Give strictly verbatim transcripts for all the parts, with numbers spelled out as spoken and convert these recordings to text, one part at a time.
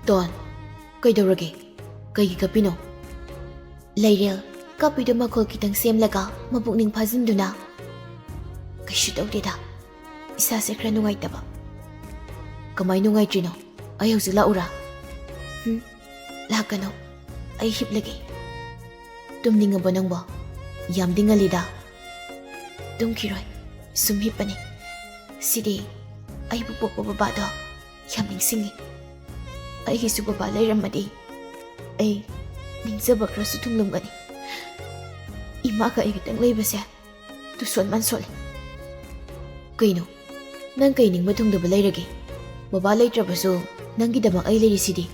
Tone, ꯀꯩꯗꯧꯔꯒꯦ? ꯀꯩꯒꯤ ꯀꯞꯄꯤꯅꯣ? ꯂꯩꯔꯦꯜ, ꯀꯞꯄꯤꯗꯣ ꯃꯈꯣꯜ ꯈꯤꯇꯪ ꯁꯦꯝꯂꯒ ꯃꯄꯨꯛꯅꯤꯡ ꯐꯥꯖꯤꯟꯗꯨꯅ, "ꯀꯩꯁꯨ ꯇꯧꯗꯦꯗ, ꯏꯁꯥꯁꯦ ꯈꯔ ꯅꯨꯡꯉꯥꯏꯇꯕ꯫" "ꯀꯃꯥꯏ ꯅꯨꯡꯉꯥꯏꯇ꯭ꯔꯤꯅꯣ? ꯑꯩ ꯍꯧꯖꯤꯛ ꯂꯥꯛꯎꯔꯥ?" "ꯍꯨꯝ, ꯂꯥꯛꯀꯅꯨ, ꯑꯩ ꯍꯤꯞꯂꯒꯦ꯫" "ꯇꯨꯝꯅꯤꯡꯉꯕꯣ ꯅꯪꯕꯣ? ꯌꯥꯝꯗꯤ ꯉꯜꯂꯤꯗ꯫" "ꯇꯨꯝꯈꯤꯔꯣꯏ, ꯁꯨꯝ ꯍꯤꯞꯄꯅꯤ꯫ ꯁꯤꯗꯤ ꯑꯩꯕꯨ ꯄꯣꯛꯄ ꯕꯕꯥꯗꯣ ꯌꯥꯝ ꯅꯤꯡꯁꯤꯡꯉꯤ꯫ ꯑꯩꯒꯤꯁꯨ ꯕꯕꯥ ꯂꯩꯔꯝꯃꯗꯤ ꯑꯩ ꯅꯤꯡꯖꯕ ꯈꯔꯁꯨ ꯊꯨꯡꯂꯝꯒꯅꯤ꯫ ꯏꯃꯥꯒ ꯑꯩ ꯈꯛꯇꯪ ꯂꯩꯕꯁꯦ ꯇꯨꯁꯣꯟ ꯃꯥꯟꯁꯣꯜꯂꯤ꯫" "ꯀꯩꯅꯣ? ꯅꯪ ꯀꯩ ꯅꯤꯡꯕ ꯊꯨꯡꯗꯕ ꯂꯩꯔꯒꯦ? ꯕꯕꯥ ꯂꯩꯇ꯭ꯔꯕꯁꯨ ꯅꯪꯒꯤꯗꯃꯛ ꯑꯩ ꯂꯩꯔꯤꯁꯤꯗꯤ꯫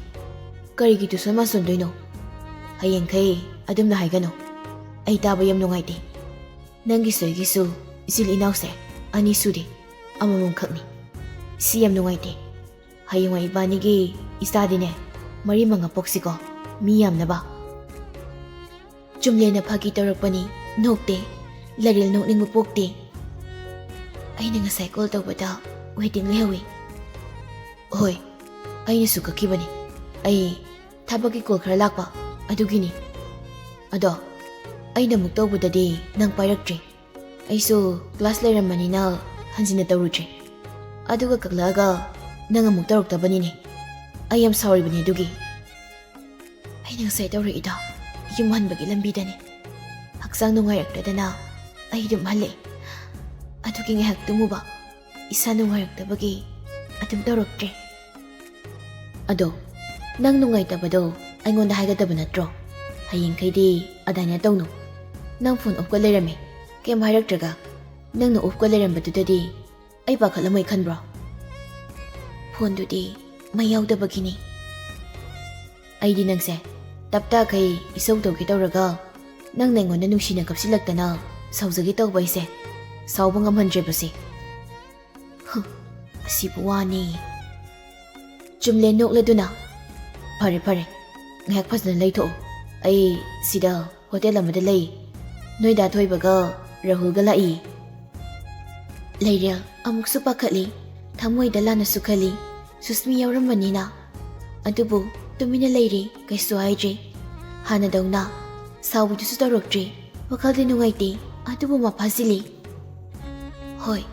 ꯀꯔꯤꯒꯤ ꯇꯨꯁꯣꯟ ꯃꯥꯟꯁꯣꯟꯗꯣꯏꯅꯣ? ꯍꯌꯦꯡꯈꯩ ꯑꯗꯨꯝꯅ ꯍꯥꯏꯒꯅꯨ꯫ ꯑꯩ ꯇꯥꯕ ꯌꯥꯝ ꯅꯨꯡꯉꯥꯏꯇꯦ꯫ ꯅꯪꯒꯤꯁꯨ ꯑꯩꯒꯤꯁꯨ ꯏꯆꯤꯜ ꯏꯅꯥꯎꯁꯦ ꯑꯅꯤ ꯁꯨꯗꯦ, ꯑꯃꯃꯝ ꯈꯛꯅꯤ꯫ ꯁꯤ ꯌꯥꯝ ꯅꯨꯡꯉꯥꯏꯇꯦ꯫ ꯍꯌꯦꯡꯋꯥꯏ ꯏꯕꯥꯅꯤꯒꯤ ꯏꯆꯥꯗꯤꯅꯦ, ꯃꯔꯤ ꯃꯉꯥ ꯄꯣꯛꯁꯤꯀꯣ, ꯃꯤ ꯌꯥꯝꯅꯕ꯫" ꯆꯨꯝꯂꯦꯅ ꯐꯥꯒꯤ ꯇꯧꯔꯛꯄꯅꯤ, ꯅꯣꯛꯇꯦ꯫ ꯂꯩꯔꯦꯜ ꯅꯣꯛꯅꯤꯡꯕ ꯄꯣꯛꯇꯦ꯫ "ꯑꯩꯅ ꯉꯁꯥꯏ ꯀꯣꯜ ꯇꯧꯕꯗ ꯋꯦꯇꯤꯡ ꯂꯩꯍꯧꯋꯤ꯫" "ꯍꯣꯏ, ꯑꯩꯅꯁꯨ ꯀꯛꯈꯤꯕꯅꯤ꯫ ꯑꯩ ꯊꯕꯛꯀꯤ ꯀꯣꯜ ꯈꯔ ꯂꯥꯛꯄ, ꯑꯗꯨꯒꯤꯅꯤ꯫ ꯑꯗꯣ ꯑꯩꯅ ꯑꯃꯨꯛ ꯇꯧꯕꯗꯗꯤ ꯅꯪ ꯄꯥꯏꯔꯛꯇ꯭ꯔꯦ꯫ ꯑꯩꯁꯨ ꯀ꯭ꯂꯥꯁ ꯂꯩꯔꯝꯕꯅꯤꯅ ꯍꯟꯖꯤꯟꯅ ꯇꯧꯔꯨꯗ꯭ꯔꯦ꯫ ꯑꯗꯨꯒ ꯀꯛꯂꯛꯑꯒ ꯅꯪ ꯑꯃꯨꯛ ꯇꯧꯔꯛꯇꯕꯅꯤꯅꯦ꯫ ꯑꯩ ꯌꯥꯝ ꯁꯥꯎꯔꯤꯕꯅꯤ ꯑꯗꯨꯒꯤ꯫" "ꯑꯩꯅ ꯉꯁꯥꯏ ꯇꯧꯔꯛꯏꯗꯣ ꯌꯨꯝ ꯍꯟꯕꯒꯤ ꯂꯝꯕꯤꯗꯅꯤ꯫ ꯍꯛꯆꯥꯡ ꯅꯨꯡꯉꯥꯏꯔꯛꯇꯗꯅ ꯑꯩ ꯑꯗꯨꯝ ꯍꯜꯂꯛꯑꯦ꯫ ꯑꯗꯨꯒꯤ ꯉꯥꯏꯍꯥꯛ ꯇꯨꯝꯃꯨꯕ, ꯏꯁꯥ ꯅꯨꯡꯉꯥꯏꯔꯛꯇꯕꯒꯤ ꯑꯗꯨꯝ ꯇꯧꯔꯛꯇ꯭ꯔꯦ꯫" "ꯑꯗꯣ ꯅꯪ ꯅꯨꯡꯉꯥꯏꯇꯕꯗꯣ ꯑꯩꯉꯣꯟꯗ ꯍꯥꯏꯒꯗꯕ ꯅꯠꯇ꯭ꯔꯣ? ꯍꯌꯦꯡꯈꯩꯗꯤ ꯑꯗꯥꯏꯅ ꯇꯧꯅꯨ꯫ ꯅꯪ ꯐꯣꯟ ꯑꯣꯐꯀ ꯂꯩꯔꯝꯃꯦ, ꯀꯩꯝ ꯍꯥꯏꯔꯛꯇ꯭ꯔꯒ꯫ ꯅꯪꯅ ꯑꯣꯐꯀ ꯂꯩꯔꯝꯕꯗꯨꯗꯗꯤ ꯑꯩ ꯄꯥꯈꯠꯂꯝꯃꯣꯏ ꯈꯟꯕ꯭ꯔꯣ?" "ꯐꯣꯟꯗꯨꯗꯤ ꯃꯩ ꯌꯥꯎꯗꯕꯒꯤꯅꯤ꯫" "ꯑꯩꯗꯤ ꯅꯪꯁꯦ ꯇꯞꯇꯥꯈꯩ ꯏꯁꯧ ꯇꯧꯒꯦ ꯇꯧꯔꯒ ꯅꯪꯅ ꯑꯩꯉꯣꯟꯗ ꯅꯨꯡꯁꯤꯅ ꯀꯞꯁꯤꯜꯂꯛꯇꯅ ꯁꯥꯎꯖꯒꯦ ꯇꯧꯕ ꯑꯩꯁꯦ ꯁꯥꯎꯕ ꯉꯝꯍꯟꯗ꯭ꯔꯦꯕꯁꯦ꯫ ꯍꯨꯝ, ꯑꯁꯤꯕꯨ ꯋꯥꯅꯤ꯫" ꯆꯨꯝꯂꯦ ꯅꯣꯛꯂꯗꯨꯅ, "ꯐꯔꯦ ꯐꯔꯦ, ꯉꯥꯏꯍꯥꯛ ꯐꯖꯅ ꯂꯩꯊꯣꯛꯑꯣ꯫ ꯑꯩ ꯁꯤꯗ ꯍꯣꯇꯦꯜ ꯑꯃꯗ ꯂꯩ꯫ ꯅꯣꯏ ꯗꯥ ꯊꯣꯏꯕꯒ ꯔꯥꯍꯨꯜꯒ ꯂꯥꯛꯏ꯫" ꯂꯩꯔꯦꯜ ꯑꯃꯨꯛꯁꯨ ꯄꯥꯈꯠꯂꯤ꯫ ꯊꯃꯣꯏꯗ ꯂꯥꯟꯅꯁꯨ ꯈꯜꯂꯤ, ꯁꯨꯁꯃꯤ ꯌꯥꯎꯔꯝꯕꯅꯤꯅ꯫ ꯑꯗꯨꯕꯨ ꯇꯨꯃꯤꯟꯅ ꯂꯩꯔꯤ, ꯀꯩꯁꯨ ꯍꯥꯏꯗ꯭ꯔꯤ꯫ ꯍꯥꯟꯅꯗꯧꯅ ꯁꯥꯎꯕꯗꯨꯁꯨ ꯇꯧꯔꯛꯇ꯭ꯔꯤ꯫ ꯋꯥꯈꯜꯗꯤ ꯅꯨꯡꯉꯥꯏꯇꯦ, ꯑꯗꯨꯕꯨ ꯃꯥ ꯐꯥꯖꯤꯜꯂꯤ꯫ "ꯍꯣꯏ,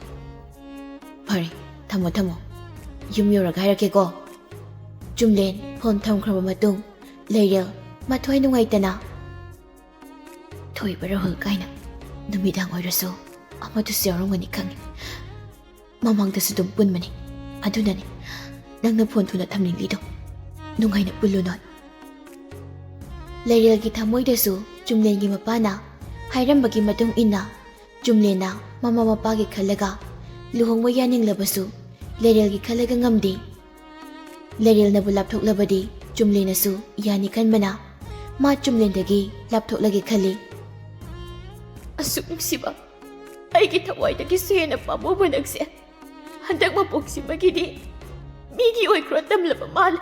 ꯐꯔꯦ, ꯊꯝꯃꯣ ꯊꯝꯃꯣ꯫ ꯌꯨꯝ ꯌꯧꯔꯒ ꯍꯥꯏꯔꯛꯀꯦꯀꯣ꯫" ꯆꯨꯝꯂꯦꯟ ꯐꯣꯟ ꯊꯝꯈ꯭ꯔꯕ ꯃꯇꯨꯡ ꯂꯩꯔꯦꯜ ꯃꯊ꯭ꯋꯥꯏ ꯅꯨꯡꯉꯥꯏꯇꯅ, "ꯊꯣꯏꯕ ꯔꯥꯍꯨꯜ ꯀꯥꯏꯅ ꯅꯨꯃꯤꯗꯥꯡ ꯑꯣꯏꯔꯁꯨ ꯑꯃꯗꯨꯁꯨ ꯌꯥꯎꯔꯝꯒꯅꯤ ꯈꯪꯉꯤ꯫ ꯃꯃꯥꯡꯗꯁꯨ ꯑꯗꯨꯝ ꯄꯨꯟꯕꯅꯤ꯫ ꯑꯗꯨꯅꯅꯤ ꯅꯪꯅ ꯐꯣꯟ ꯊꯨꯅ ꯊꯝꯅꯤꯡꯂꯤꯗꯣ꯫ ꯅꯨꯡꯉꯥꯏꯅ ꯄꯨꯜꯂꯨ ꯅꯣꯏ꯫" ꯂꯩꯔꯦꯜꯒꯤ ꯊꯃꯣꯏꯗꯁꯨ ꯆꯨꯝꯂꯦꯟꯒꯤ ꯃꯄꯥꯅ ꯍꯥꯏꯔꯝꯕꯒꯤ ꯃꯇꯨꯡ ꯏꯟꯅ ꯆꯨꯝꯂꯦꯟꯅ ꯃꯃꯥ ꯃꯄꯥꯒꯤ ꯈꯜꯂꯒ ꯂꯨꯍꯣꯡꯕ ꯌꯥꯅꯤꯡꯂꯕꯁꯨ ꯂꯩꯔꯦꯜꯒꯤ ꯈꯜꯂꯒ ꯉꯝꯗꯦ꯫ ꯂꯩꯔꯦꯜꯅꯕꯨ ꯂꯥꯞꯊꯣꯛꯂꯕꯗꯤ ꯆꯨꯝꯂꯦꯟꯅꯁꯨ ꯌꯥꯅꯤ ꯈꯟꯕꯅ ꯃꯥ ꯆꯨꯝꯂꯦꯟꯗꯒꯤ ꯂꯥꯞꯊꯣꯛꯂꯒꯦ ꯈꯜꯂꯤ꯫ "ꯑꯁꯨꯛ ꯅꯨꯡꯁꯤꯕ, ꯑꯩꯒꯤ ꯊꯋꯥꯏꯗꯒꯤꯁꯨ ꯍꯦꯟꯅ ꯄꯥꯝꯃꯨꯕ ꯅꯪꯁꯦ ꯍꯟꯗꯛ ꯃꯄꯣꯛꯁꯤꯃꯒꯤꯗꯤ ꯃꯤꯒꯤ ꯑꯣꯏꯈ꯭ꯔꯣ ꯇꯝꯂꯕ ꯃꯥꯜꯂꯦ꯫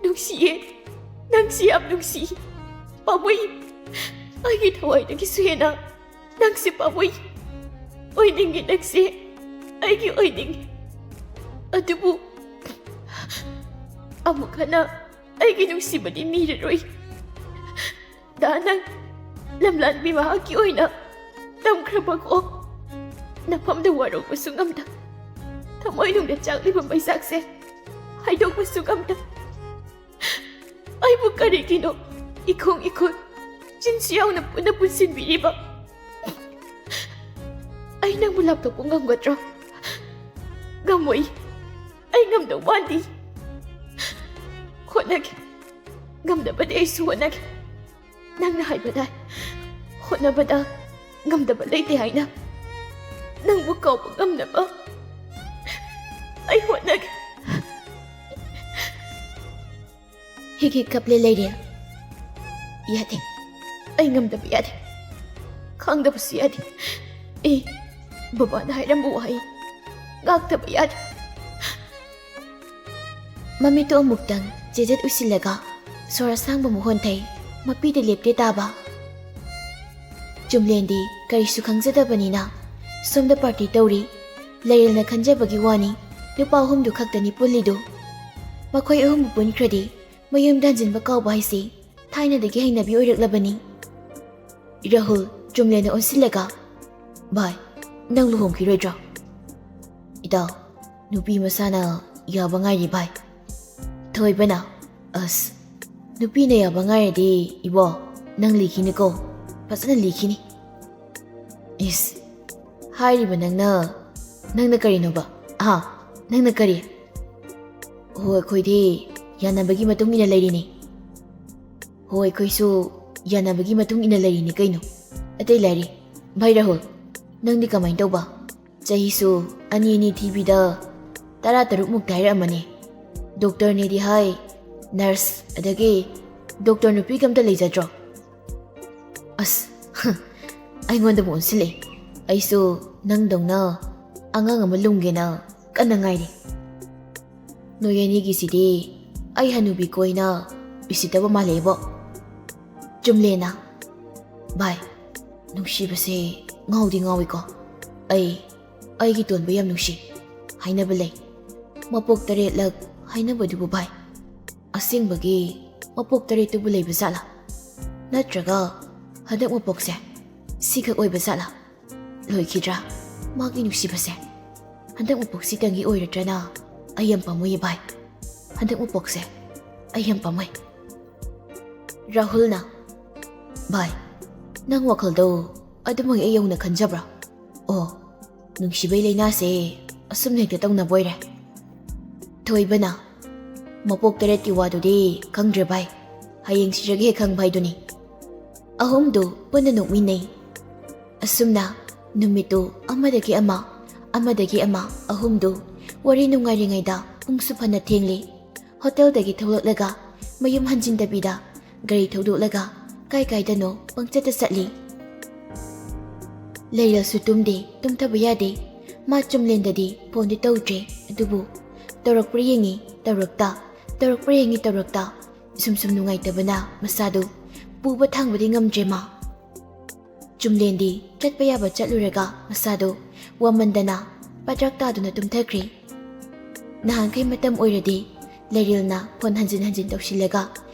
ꯅꯨꯡꯁꯤꯌꯦ, ꯅꯪꯁꯤ ꯌꯥꯝ ꯅꯨꯡꯁꯤ, ꯄꯥꯝꯃꯨꯏ꯫ ꯑꯩꯒꯤ ꯊꯋꯥꯏꯗꯒꯤꯁꯨ ꯍꯦꯟꯅ ꯅꯪꯁꯤ ꯄꯥꯝꯃꯨꯏ꯫ ꯑꯣꯏꯅꯤꯡꯉꯤ ꯅꯪꯁꯦ, ꯑꯩꯒꯤ ꯑꯣꯏꯅꯤꯡꯉꯤ꯫ ꯑꯗꯨꯕꯨ ꯑꯃꯨꯛ ꯍꯟꯅ ꯑꯩꯒꯤ ꯅꯨꯡꯁꯤꯕꯗꯤ ꯃꯤꯔꯔꯣꯏ꯫ ꯗꯥ, ꯅꯪ ꯂꯝꯂꯥꯟꯕꯤ ꯃꯍꯥꯛꯀꯤ ꯑꯣꯏꯅ ꯇꯝꯈ꯭ꯔꯕꯀꯣ꯫ ꯅꯐꯝꯗ ꯋꯥꯔꯧꯕꯁꯨ ꯉꯝꯗ, ꯊꯃꯣꯏꯅꯨꯡꯗ ꯆꯥꯛꯂꯤꯕ ꯃꯩꯁꯥꯛꯁꯦ ꯍꯥꯏꯗꯣꯛꯄꯁꯨ ꯉꯝꯗ, ꯑꯩꯕꯨ ꯀꯔꯤꯒꯤꯅꯣ ꯏꯈꯣꯡ ꯏꯈꯨꯠ ꯆꯤꯟꯁꯨ ꯌꯥꯎꯅ ꯄꯨꯟꯅ ꯄꯨꯟꯁꯤꯟꯕꯤꯔꯤꯕ? ꯑꯩ ꯅꯪꯕꯨ ꯂꯥꯞꯊꯣꯛꯄ ꯉꯝꯒꯗ꯭ꯔꯣ? ꯉꯝꯃꯣꯏ꯫ ꯑꯩ ꯉꯝꯗꯧ ꯃꯥꯟꯗꯦ꯫ ꯍꯣꯠꯅꯒꯦ꯫ ꯉꯝꯅꯕꯗꯤ ꯑꯩꯁꯨ ꯍꯣꯠꯅꯒꯦ꯫ ꯅꯪꯅ ꯍꯥꯏꯕꯗꯥꯏ, ꯍꯣꯠꯅꯕꯗ ꯉꯝꯗꯕ ꯂꯩꯇꯦ ꯍꯥꯏꯅ꯫ ꯅꯪꯕꯨ ꯀꯥꯎꯕ ꯉꯝꯅꯕ ꯑꯩ ꯍꯣꯠꯅꯒꯦ꯫ ꯍꯤꯛ ꯍꯤꯛ ꯀꯞꯂꯦ ꯂꯩꯔꯦ꯫ ꯌꯥꯗꯦ꯫ ꯑꯩ ꯉꯝꯗꯕ ꯌꯥꯗꯦ꯫ ꯈꯥꯡꯗꯕꯁꯨ ꯌꯥꯗꯦ꯫ ꯑꯦ, ꯕꯕꯥꯅ ꯍꯥꯏꯔꯝꯕ ꯋꯥꯍꯩ ꯉꯥꯛꯇꯕ ꯌꯥꯗꯦ꯫ ꯃꯃꯤꯠꯇꯨ ꯑꯃꯨꯛꯇꯪ ꯆꯦꯖꯦꯠ ꯎꯏꯁꯤꯜꯂꯒ ꯁꯣꯔ ꯑꯁꯥꯡꯕ ꯑꯃ ꯍꯣꯟꯊꯩ꯫ ꯃꯄꯤꯗ ꯂꯦꯞꯇꯦ ꯇꯥꯕ꯫ ꯆꯨꯝꯂꯦꯟꯗꯤ ꯀꯔꯤꯁꯨ ꯈꯪꯖꯗꯕꯅꯤꯅ ꯁꯣꯝꯗ ꯄꯥꯔꯇꯤ ꯇꯧꯔꯤ꯫ ꯂꯩꯔꯦꯜꯅ ꯈꯟꯖꯕꯒꯤ ꯋꯥꯅꯤ, ꯅꯨꯄꯥ ꯑꯍꯨꯝꯗꯨ ꯈꯛꯇꯅꯤ ꯄꯨꯜꯂꯤꯗꯨ꯫ ꯃꯈꯣꯏ ꯑꯍꯨꯝꯕꯨ ꯄꯨꯟꯈ꯭ꯔꯗꯤ ꯃꯌꯨꯝꯗ ꯍꯟꯖꯤꯟꯕ ꯀꯥꯎꯕ ꯍꯥꯏꯁꯤ ꯊꯥꯏꯅꯗꯒꯤ ꯍꯩꯅꯕꯤ ꯑꯣꯏꯔꯛꯂꯕꯅꯤ꯫ ꯔꯥꯍꯨꯜ, ꯆꯨꯝꯂꯦꯟꯅ ꯑꯣꯟꯁꯤꯜꯂꯒ, "ꯚꯥꯏ, ꯅꯪ ꯂꯨꯍꯣꯡꯈꯤꯔꯣꯏꯗ꯭ꯔꯣ?" "ꯏꯇꯥꯎ, ꯅꯨꯄꯤ ꯃꯁꯥꯅ ꯌꯥꯕ ꯉꯥꯏꯔꯤ ꯚꯥꯏ꯫" ꯊꯣꯏꯕꯅ, "ꯑꯁ, ꯅꯨꯄꯤꯅ ꯌꯥꯕ ꯉꯥꯏꯔꯗꯤ ꯏꯕꯣ, ꯅꯪ ꯂꯤꯈꯤꯅꯤꯀꯣ, ꯐꯖꯅ ꯂꯤꯈꯤꯅꯤ꯫" "ꯏꯁ, ꯍꯥꯏꯔꯤꯕ ꯅꯪꯅ, ꯅꯪꯅ ꯀꯔꯤꯅꯣꯕ? ꯍꯥ? ꯅꯪꯅ ꯀꯔꯤ?" "ꯍꯣ, ꯑꯩꯈꯣꯏꯗꯤ ꯌꯥꯅꯕꯒꯤ ꯃꯇꯨꯡ ꯏꯟꯅ ꯂꯩꯔꯤꯅꯤ꯫" "ꯍꯣ, ꯑꯩꯈꯣꯏꯁꯨ ꯌꯥꯅꯕꯒꯤ ꯃꯇꯨꯡ ꯏꯟꯅ ꯂꯩꯔꯤꯅꯤ ꯀꯩꯅꯣ꯫ ꯑꯇꯩ ꯂꯥꯏꯔꯤ꯫ ꯚꯥꯏ ꯔꯥꯍꯨꯜ, ꯅꯪꯗꯤ ꯀꯃꯥꯏꯅ ꯇꯧꯕ? ꯆꯍꯤꯁꯨ ꯑꯅꯤ ꯑꯅꯤ ꯊꯤꯕꯤꯗ ꯇꯔꯥ ꯇꯔꯨꯛ ꯃꯨꯛꯇ ꯍꯥꯏꯔꯛꯑꯝꯃꯅꯤ꯫ ꯗꯣꯛꯇꯔꯅꯦꯗꯤ ꯍꯥꯏ, ꯅꯔꯁ, ꯑꯗꯒꯤ ꯗꯣꯛꯇꯔ ꯅꯨꯄꯤꯒ ꯑꯝꯇ ꯂꯩꯖꯗ꯭ꯔꯣ?" "ꯑꯁ, ꯑꯩꯉꯣꯟꯗꯕꯨ ꯑꯣꯟꯁꯤꯜꯂꯛꯑꯦ꯫ ꯑꯩꯁꯨ ꯅꯪꯗꯧꯅ ꯑꯉꯥꯡ ꯑꯃ ꯂꯨꯝꯒꯦꯅ ꯀꯟꯅ ꯉꯥꯏꯔꯤ꯫" "ꯅꯣꯏ ꯑꯅꯤꯒꯤꯁꯤꯗꯤ ꯑꯩ ꯍꯅꯨꯕꯤ ꯀꯣꯏꯅ ꯎꯁꯤꯠꯇꯕ ꯃꯥꯜꯂꯦꯕꯣ꯫" ꯆꯨꯝꯂꯦꯅ, "ꯚꯥꯏ, ꯅꯨꯡꯁꯤꯕꯁꯦ ꯉꯥꯎꯗꯤ ꯉꯥꯎꯏꯀꯣ꯫ ꯑꯩ, ꯑꯩꯒꯤ ꯇꯣꯟꯕ ꯌꯥꯝ ꯅꯨꯡꯁꯤ ꯍꯥꯏꯅꯕ ꯂꯩ꯫ ꯃꯄꯣꯛ ꯇꯔꯦꯠꯂꯛ ꯍꯥꯏꯅꯕꯗꯨꯕꯨ ꯚꯥꯏ, ꯑꯁꯦꯡꯕꯒꯤ ꯃꯄꯣꯛ ꯇꯔꯦꯠꯇꯨꯕꯨ ꯂꯩꯕ ꯖꯥꯠꯂꯥ? ꯅꯠꯇ꯭ꯔꯒ ꯍꯟꯗꯛ ꯃꯄꯣꯛꯁꯦ ꯁꯤꯈꯛ ꯑꯣꯏꯕ ꯖꯥꯠꯂꯥ? ꯂꯣꯏꯈꯤꯗ꯭ꯔꯥ ꯃꯥꯒꯤ ꯅꯨꯡꯁꯤꯕꯁꯦ? ꯍꯟꯗꯛ ꯃꯄꯣꯛꯁꯤꯇꯪꯒꯤ ꯑꯣꯏꯔꯗ꯭ꯔꯅ? ꯑꯩ ꯌꯥꯝ ꯄꯥꯝꯃꯨꯏꯌꯦ ꯚꯥꯏ꯫ ꯍꯟꯗꯛ ꯃꯄꯣꯛꯁꯦ ꯑꯩ ꯌꯥꯝ ꯄꯥꯝꯃꯨꯏ꯫" ꯔꯥꯍꯨꯜꯅ, "ꯚꯥꯏ, ꯅꯪ ꯋꯥꯈꯜꯗꯣ ꯑꯗꯨꯃꯛ ꯑꯩ ꯌꯧꯅ ꯈꯟꯖꯕ꯭ꯔꯥ? ꯑꯣ, ꯅꯨꯡꯁꯤꯕꯩ ꯂꯩꯅꯥꯁꯦ ꯑꯁꯨꯝꯅ ꯍꯦꯛꯇ ꯇꯧꯅꯕ ꯑꯣꯏꯔꯦ꯫" ꯊꯣꯏꯕꯅ, "ꯃꯄꯣꯛ ꯇꯔꯦꯠꯀꯤ ꯋꯥꯗꯨꯗꯤ ꯈꯪꯗ꯭ꯔꯦ ꯚꯥꯏ, ꯍꯌꯦꯡ ꯁꯤꯔꯒ ꯍꯦꯛ ꯈꯪꯕ ꯍꯥꯏꯗꯨꯅꯤ꯫" ꯑꯍꯨꯝꯗꯨ ꯄꯨꯟꯅ ꯅꯣꯛꯃꯤꯟꯅꯩ꯫ ꯑꯁꯨꯝꯅ ꯅꯨꯃꯤꯠꯇꯨ ꯑꯃꯗꯒꯤ ꯑꯃ, ꯑꯃꯗꯒꯤ ꯑꯃ, ꯑꯍꯨꯝꯗꯨ ꯋꯥꯔꯤ ꯅꯨꯡꯉꯥꯏꯔꯤꯉꯩꯗ ꯄꯨꯡꯁꯨ ꯐꯅ ꯊꯦꯡꯂꯤ꯫ ꯍꯣꯇꯦꯜꯗꯒꯤ ꯊꯣꯛꯂꯛꯂꯒ ꯃꯌꯨꯝ ꯍꯟꯖꯤꯟꯗꯕꯤꯗ ꯒꯥꯔꯤ ꯊꯧꯗꯣꯛꯂꯒ ꯀꯥꯏ ꯀꯥꯏꯗꯅꯣ ꯄꯪꯆꯠꯇ ꯆꯠꯂꯤ꯫ ꯂꯩꯔꯁꯨ ꯇꯨꯝꯗꯦ, ꯇꯨꯝꯊꯕ ꯌꯥꯗꯦ꯫ ꯃꯥ ꯆꯨꯝꯂꯦꯟꯗꯗꯤ ꯐꯣꯟꯗꯤ ꯇꯧꯗ꯭ꯔꯦ, ꯑꯗꯨꯕꯨ ꯇꯧꯔꯛꯄ꯭ꯔꯥ ꯌꯦꯡꯉꯤ, ꯇꯧꯔꯛꯇ, ꯇꯧꯔꯛꯄ꯭ꯔꯥ ꯌꯦꯡꯉꯤ, ꯇꯧꯔꯛꯇ꯫ ꯁꯨꯝ ꯁꯨꯝ ꯅꯨꯡꯉꯥꯏꯇꯕꯅ ꯃꯁꯥꯗꯨ ꯄꯨꯕ ꯊꯥꯡꯕꯗꯤ ꯉꯝꯗ꯭ꯔꯦ ꯃꯥ꯫ ꯆꯨꯝꯂꯦꯟꯗꯤ ꯆꯠꯄ ꯌꯥꯕ ꯆꯠꯂꯨꯔꯒ ꯃꯁꯥꯗꯨ ꯋꯥꯃꯟꯗꯅ ꯄꯗ꯭ꯔꯛ ꯇꯥꯗꯨꯅ ꯇꯨꯝꯊꯈ꯭ꯔꯦ꯫ ꯅꯍꯥꯟꯈꯩ ꯃꯇꯝ ꯑꯣꯏꯔꯗꯤ ꯂꯩꯔꯦꯜꯅ ꯐꯣꯟ ꯍꯟꯖꯤꯟ ꯍꯟꯖꯤꯟ ꯇꯧꯁꯤꯜꯂꯒ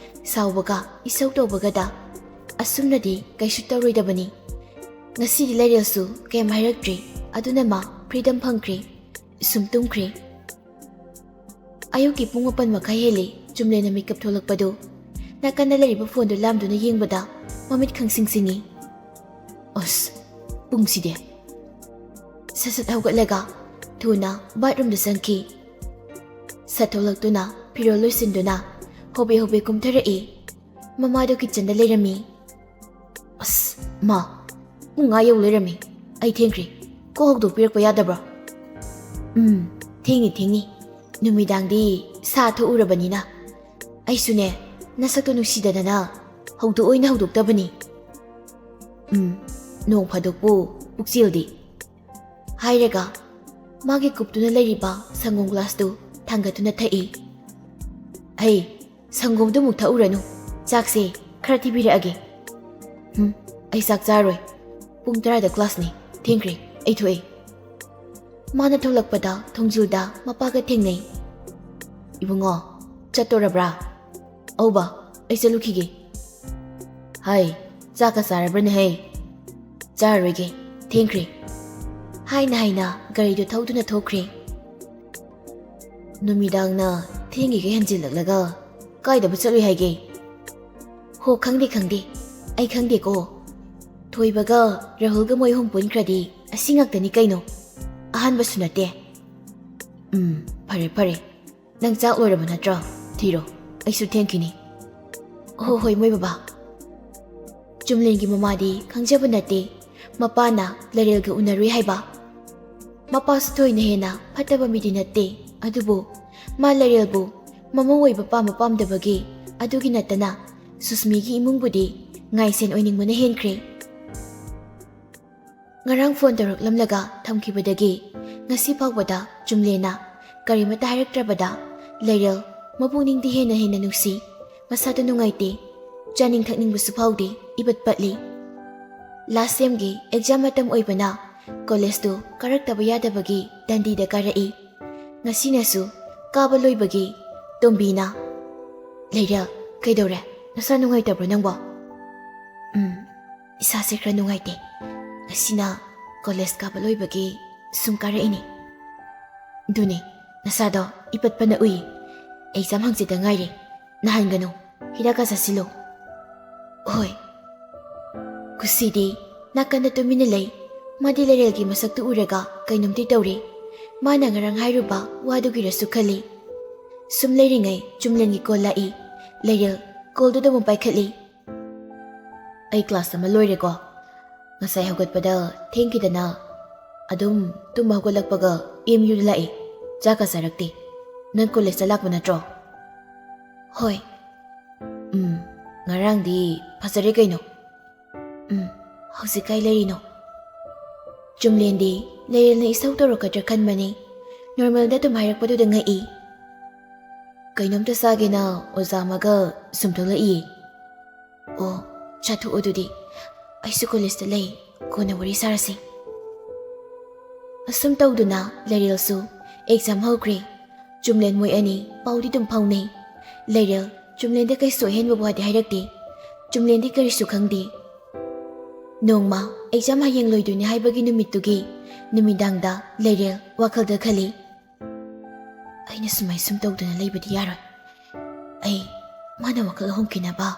ꯁꯥꯎꯕꯒ ꯏꯁꯧ ꯇꯧꯕꯒꯗ, "ꯑꯁꯨꯝꯅꯗꯤ ꯀꯩꯁꯨ ꯇꯧꯔꯣꯏꯗꯕꯅꯤ꯫ ꯉꯁꯤꯗꯤ ꯂꯩꯔꯦꯜꯁꯨ ꯀꯩꯝ ꯍꯥꯏꯔꯛꯇ꯭ꯔꯤ, ꯑꯗꯨꯅ ꯃꯥ ꯐ꯭ꯔꯤꯗꯝ ꯐꯪꯈ꯭ꯔꯦ꯫ ꯁꯨꯝ ꯇꯨꯝꯈ꯭ꯔꯦ"꯫ ꯑꯌꯨꯛꯀꯤ ꯄꯨꯡ ꯃꯥꯄꯟ ꯃꯈꯥꯏ ꯍꯦꯜꯂꯤ ꯆꯨꯝꯂꯦꯅ ꯃꯤꯀꯞ ꯊꯣꯛꯂꯛꯄꯗꯨ꯫ ꯅꯥꯀꯟꯗ ꯂꯩꯔꯤꯕ ꯐꯣꯟꯗꯨ ꯂꯥꯝꯗꯨꯅ ꯌꯦꯡꯕꯗ ꯃꯃꯤꯠ ꯈꯪꯁꯤꯡ ꯁꯤꯡꯉꯤ꯫ "ꯑꯁ, ꯄꯨꯡꯁꯤꯗꯤ"꯫ ꯁꯠ ꯁꯠ ꯍꯧꯒꯠꯂꯒ ꯊꯨꯅ ꯕꯥꯠꯔꯨꯝꯗ ꯆꯪꯈꯤ꯫ ꯁꯠ ꯊꯣꯛꯂꯛꯇꯨꯅ ꯐꯤꯔꯣꯜ ꯂꯣꯏꯁꯤꯟꯗꯨꯅ ꯍꯣꯕꯦ ꯍꯣꯕꯦ ꯀꯨꯝꯊꯔꯛꯏ꯫ ꯃꯃꯥꯗꯣ ꯀꯤꯠꯆꯟꯗ ꯂꯩꯔꯝꯃꯤ꯫ "ꯑꯁ, ꯃꯥ, ꯄꯨꯡ ꯃꯉꯥ ꯌꯧ ꯂꯩꯔꯝꯃꯤ꯫ ꯑꯩ ꯊꯦꯡꯈ꯭ꯔꯦ꯫ ꯀꯣ ꯍꯧꯗꯣꯛꯄꯤꯔꯛꯄ ꯌꯥꯗꯕ꯭ꯔꯣ?" "ꯎꯝ, ꯊꯦꯡꯅꯤ, ꯊꯦꯡꯅꯤ꯫ ꯅꯨꯃꯤꯗꯥꯡꯗꯤ ꯁꯥ ꯊꯣꯛꯎꯔꯕꯅꯤꯅ꯫ ꯑꯩꯁꯨꯅꯦ, ꯅꯁꯛꯇꯣ ꯅꯨꯡꯁꯤꯗꯗꯅ ꯍꯧꯗꯣꯛꯑꯣꯏꯅ ꯍꯧꯗꯣꯛꯇꯕꯅꯤ꯫ ꯎꯝ, ꯅꯣꯡ ꯐꯥꯗꯣꯛꯄꯨ ꯄꯨꯛꯆꯦꯜꯗꯤ"꯫ ꯍꯥꯏꯔꯒ ꯃꯥꯒꯤ ꯀꯨꯞꯇꯨꯅ ꯂꯩꯔꯤꯕ ꯁꯪꯒꯣꯝ ꯒ꯭ꯂꯥꯁꯇꯨ ꯊꯥꯡꯒꯠꯇꯨꯅ ꯊꯛꯏ꯫ "ꯍꯩ, ꯁꯪꯒꯣꯝꯗꯨꯃꯨꯛ ꯊꯛꯎꯔꯅꯨ꯫ ꯆꯥꯛꯁꯦ ꯈꯔ ꯊꯤꯕꯤꯔꯛꯑꯒꯦ"꯫ "ꯎꯝ, ꯑꯩ ꯆꯥꯛ ꯆꯥꯔꯣꯏ꯫ ꯄꯨꯡ ꯇꯔꯥꯗ ꯀ꯭ꯂꯥꯁꯅꯤ꯫ ꯊꯦꯡꯈ꯭ꯔꯦ꯫ ꯑꯩ ꯊꯣꯛꯑꯦ"꯫ ꯃꯥꯅ ꯊꯣꯛꯂꯛꯄꯗ ꯊꯣꯡꯖꯤꯜꯗ ꯃꯄꯥꯒ ꯊꯦꯡꯅꯩ꯫ "ꯏꯕꯨꯡꯉꯣ, ꯆꯠꯇꯣꯔꯕ꯭ꯔꯥ?" "ꯑꯧ ꯕꯥ, ꯑꯩ ꯆꯠꯂꯨꯈꯤꯒꯦ"꯫ "ꯍꯥꯏ, ꯆꯥꯛꯀ ꯆꯥꯔꯕ꯭ꯔꯅꯦ ꯍꯩ?" "ꯆꯥꯔꯔꯣꯏꯒꯦ, ꯊꯦꯡꯈ꯭ꯔꯦ"꯫ ꯍꯥꯏꯅ ꯍꯥꯏꯅ ꯒꯥꯔꯤꯗꯨ ꯊꯧꯗꯨꯅ ꯊꯣꯛꯈ꯭ꯔꯦ꯫ "ꯅꯨꯃꯤꯗꯥꯡꯅ ꯊꯦꯡꯉꯤꯒꯩ ꯍꯟꯖꯤꯜꯂꯛꯂꯒ ꯀꯥꯏꯗꯕꯨ ꯆꯠꯂꯨꯏ ꯍꯥꯏꯒꯦ?" "ꯍꯣ, ꯈꯪꯗꯦ, ꯈꯪꯗꯦ꯫ ꯑꯩ ꯈꯪꯗꯦꯀꯣ꯫ ꯊꯣꯏꯕꯒ ꯔꯥꯍꯨꯜꯒ ꯃꯣꯏ ꯑꯍꯨꯝ ꯄꯨꯟꯈ꯭ꯔꯗꯤ ꯑꯁꯤ ꯉꯥꯛꯇꯅꯤ ꯀꯩꯅꯣ꯫ ꯑꯍꯥꯟꯕꯁꯨ ꯅꯠꯇꯦ"꯫ "ꯎꯝ, ꯐꯔꯦ, ꯐꯔꯦ꯫ ꯅꯪ ꯆꯥꯛ ꯂꯣꯏꯔꯕ ꯅꯠꯇ꯭ꯔꯣ? ꯊꯤꯔꯣ꯫ ꯑꯩꯁꯨ ꯊꯦꯡꯈꯤꯅꯤ"꯫ "ꯍꯣ, ꯍꯣꯏ, ꯃꯣꯏ ꯕꯕꯥ"꯫ ꯆꯨꯝꯂꯦꯟꯒꯤ ꯃꯃꯥꯗꯤ ꯈꯪꯖꯕ ꯅꯠꯇꯦ ꯃꯄꯥꯅ ꯂꯩꯔꯦꯜꯒ ꯎꯅꯔꯨꯏ ꯍꯥꯏꯕ꯫ ꯃꯄꯥꯁꯨ ꯊꯣꯏꯅ ꯍꯦꯟꯅ ꯐꯠꯇꯕ ꯃꯤꯗꯤ ꯅꯠꯇꯦ, ꯑꯗꯨꯕꯨ ꯃꯥ ꯂꯩꯔꯦꯜꯕꯨ ꯃꯃꯧ ꯑꯣꯏꯕ ꯄꯥꯝꯕ ꯄꯥꯝꯗꯕꯒꯤ ꯑꯗꯨꯒꯤ ꯅꯠꯇꯅ ꯁꯨꯁꯃꯤꯒꯤ ꯏꯃꯨꯡꯕꯨꯗꯤ ꯉꯥꯏꯁꯦꯟ ꯑꯣꯏꯅꯤꯡꯕꯅ ꯍꯦꯟꯈ꯭ꯔꯦ꯫ ꯉꯔꯥꯡ ꯐꯣꯟ ꯇꯧꯔꯛꯂꯝꯂꯒ ꯊꯝꯈꯤꯕꯗꯒꯤ ꯉꯁꯤ ꯐꯥꯎꯕꯗ ꯆꯨꯝꯂꯦꯅ ꯀꯔꯤꯃꯠꯇ ꯍꯥꯏꯔꯛꯇ꯭ꯔꯕꯗ ꯂꯩꯔꯦꯜ ꯃꯄꯨꯛꯅꯤꯡꯗꯤ ꯍꯦꯟꯅ ꯍꯦꯟꯅ ꯅꯨꯡꯁꯤ꯫ ꯃꯁꯥꯗꯨ ꯅꯨꯡꯉꯥꯏꯇꯦ꯫ ꯆꯥꯅꯤꯡ ꯊꯛꯅꯤꯡꯕꯁꯨ ꯐꯥꯎꯗꯦ, ꯏꯄꯠ ꯄꯠꯂꯤ꯫ ꯂꯥꯁ ꯁꯦꯝꯒꯤ ꯑꯦꯛꯖꯥꯝ ꯃꯇꯝ ꯑꯣꯏꯕꯅ ꯀꯣꯂꯦꯖꯇꯨ ꯀꯥꯔꯛꯇꯕ ꯌꯥꯗꯕꯒꯤ ꯗꯟꯗꯤꯗ ꯀꯥꯔꯛꯏ꯫ ꯉꯁꯤꯅꯁꯨ ꯀꯥꯕ ꯂꯣꯏꯕꯒꯤ ꯇꯣꯝꯕꯤꯅ, "ꯂꯩꯔꯦꯜ, ꯀꯩꯗꯧꯔꯦ? ꯅꯁꯥ ꯅꯨꯡꯉꯥꯏꯇꯕ꯭ꯔꯣ ꯅꯪꯕꯣ?" "ꯎꯝ, ꯏꯁꯥꯁꯦ ꯈꯔ ꯅꯨꯡꯉꯥꯏꯇꯦ꯫ ꯉꯁꯤꯅ ꯀꯣꯂꯦꯖ ꯀꯥꯕ ꯂꯣꯏꯕꯒꯤ ꯁꯨꯝ ꯀꯥꯔꯛꯏꯅꯦ꯫" "ꯑꯗꯨꯅꯦ, ꯅꯁꯥꯗꯣ ꯏꯄꯠ ꯄꯠꯅ ꯎꯏ꯫ ꯑꯦꯛꯖꯥꯝ ꯍꯪꯆꯤꯠꯇ ꯉꯥꯏꯔꯦ꯫ ꯅꯥꯍꯟꯒꯅꯨ, ꯍꯤꯗꯥꯛꯀ ꯆꯥꯁꯤꯜꯂꯨ꯫" "ꯍꯣꯏ꯫" ꯈꯨꯁꯤꯗꯤ ꯅꯥꯀꯟꯗ ꯇꯨꯃꯤꯟꯅ ꯂꯩ꯫ ꯃꯥꯗꯤ ꯂꯩꯔꯦꯜꯒꯤ ꯃꯁꯛꯇꯨ ꯎꯔꯒ ꯀꯩꯅꯣꯝꯗꯤ ꯇꯧꯔꯤ꯫ ꯃꯥꯅ ꯉꯔꯥꯡ ꯍꯥꯏꯔꯨꯕ ꯋꯥꯗꯨꯒꯤꯔꯁꯨ ꯈꯜꯂꯤ꯫ ꯁꯨꯝ ꯂꯩꯔꯤꯉꯩ ꯆꯨꯝꯂꯦꯟꯒꯤ ꯀꯣꯜ ꯂꯥꯛꯏ꯫ ꯂꯩꯔꯦꯜ ꯀꯣꯜꯗꯨꯗ ꯑꯃꯨꯛ ꯄꯥꯏꯈꯠꯂꯤ꯫ "ꯑꯩ ꯀ꯭ꯂꯥꯁ ꯑꯃ ꯂꯣꯏꯔꯦꯀꯣ꯫ ꯉꯁꯥꯏ ꯍꯧꯒꯠꯄꯗ ꯊꯦꯡꯈꯤꯗꯅ ꯑꯗꯨꯝ ꯇꯨꯝꯕ ꯍꯧꯒꯠꯂꯛꯄꯒ ꯑꯦꯝ ꯌꯨꯗ ꯂꯥꯛꯏ꯫ ꯆꯥꯛꯀ ꯆꯥꯔꯛꯇꯦ꯫ ꯅꯪ ꯀꯣꯂꯦꯖꯇ ꯂꯥꯛꯄ ꯅꯠꯇ꯭ꯔꯣ?" "ꯍꯣꯏ꯫" "ꯎꯝ, ꯉꯔꯥꯡꯗꯤ ꯐꯖꯔꯦ ꯀꯩꯅꯣ꯫" "ꯎꯝ, ꯍꯧꯖꯤꯛ ꯀꯥꯏ ꯂꯩꯔꯤꯅꯣ?" ꯆꯨꯝꯂꯦꯟꯗꯤ ꯂꯩꯔꯦꯜꯅ ꯏꯁꯧ ꯇꯧꯔꯛꯀꯗ꯭ꯔꯥ ꯈꯟꯕꯅꯤ꯫ ꯅꯣꯔꯃꯦꯜꯗ ꯑꯗꯨꯝ ꯍꯥꯏꯔꯛꯄꯗꯨꯗ ꯉꯛꯏ꯫ "ꯀꯩꯅꯣꯝꯇ ꯆꯥꯒꯦꯅ ꯑꯣꯖꯥ ꯑꯃꯒ ꯁꯨꯝ ꯊꯣꯛꯂꯛꯏꯌꯦ꯫" "ꯑꯣ, ꯆꯥꯊꯣꯛꯑꯣ ꯑꯗꯨꯗꯤ꯫ ꯑꯩꯁꯨ ꯀꯣꯂꯦꯖꯇ ꯂꯩ꯫ ꯀꯣꯟꯅ ꯋꯥꯔꯤ ꯁꯥꯔꯁꯤ꯫" ꯑꯁꯨꯝ ꯇꯧꯗꯨꯅ ꯂꯩꯔꯦꯜꯁꯨ ꯑꯦꯛꯖꯥꯝ ꯍꯧꯈ꯭ꯔꯦ꯫ ꯆꯨꯝꯂꯦꯟ ꯃꯣꯏ ꯑꯅꯤ ꯄꯥꯎꯗꯤ ꯑꯗꯨꯝ ꯐꯥꯎꯅꯩ꯫ ꯂꯩꯔꯦꯜ ꯆꯨꯝꯂꯦꯟꯗ ꯀꯩꯁꯨ ꯑꯍꯦꯟꯕ ꯋꯥꯗꯤ ꯍꯥꯏꯔꯛꯇꯦ꯫ ꯆꯨꯝꯂꯦꯟꯗꯤ ꯀꯔꯤꯁꯨ ꯈꯪꯗꯦ꯫ ꯅꯣꯡꯃ ꯑꯦꯛꯖꯥꯝ ꯍꯌꯦꯡ ꯂꯣꯏꯗꯣꯏꯅꯤ ꯍꯥꯏꯕꯒꯤ ꯅꯨꯃꯤꯠꯇꯨꯒꯤ ꯅꯨꯃꯤꯗꯥꯡꯗ ꯂꯩꯔꯦꯜ ꯋꯥꯈꯜꯗ ꯈꯜꯂꯤ, "ꯑꯩꯅ ꯁꯨꯃꯥꯏ ꯁꯨꯝ ꯇꯧꯗꯨꯅ ꯂꯩꯕꯗꯤ ꯌꯥꯔꯣꯏ꯫ ꯑꯩ ꯃꯥꯅ ꯋꯥꯈꯜ ꯍꯣꯡꯈꯤꯅꯕ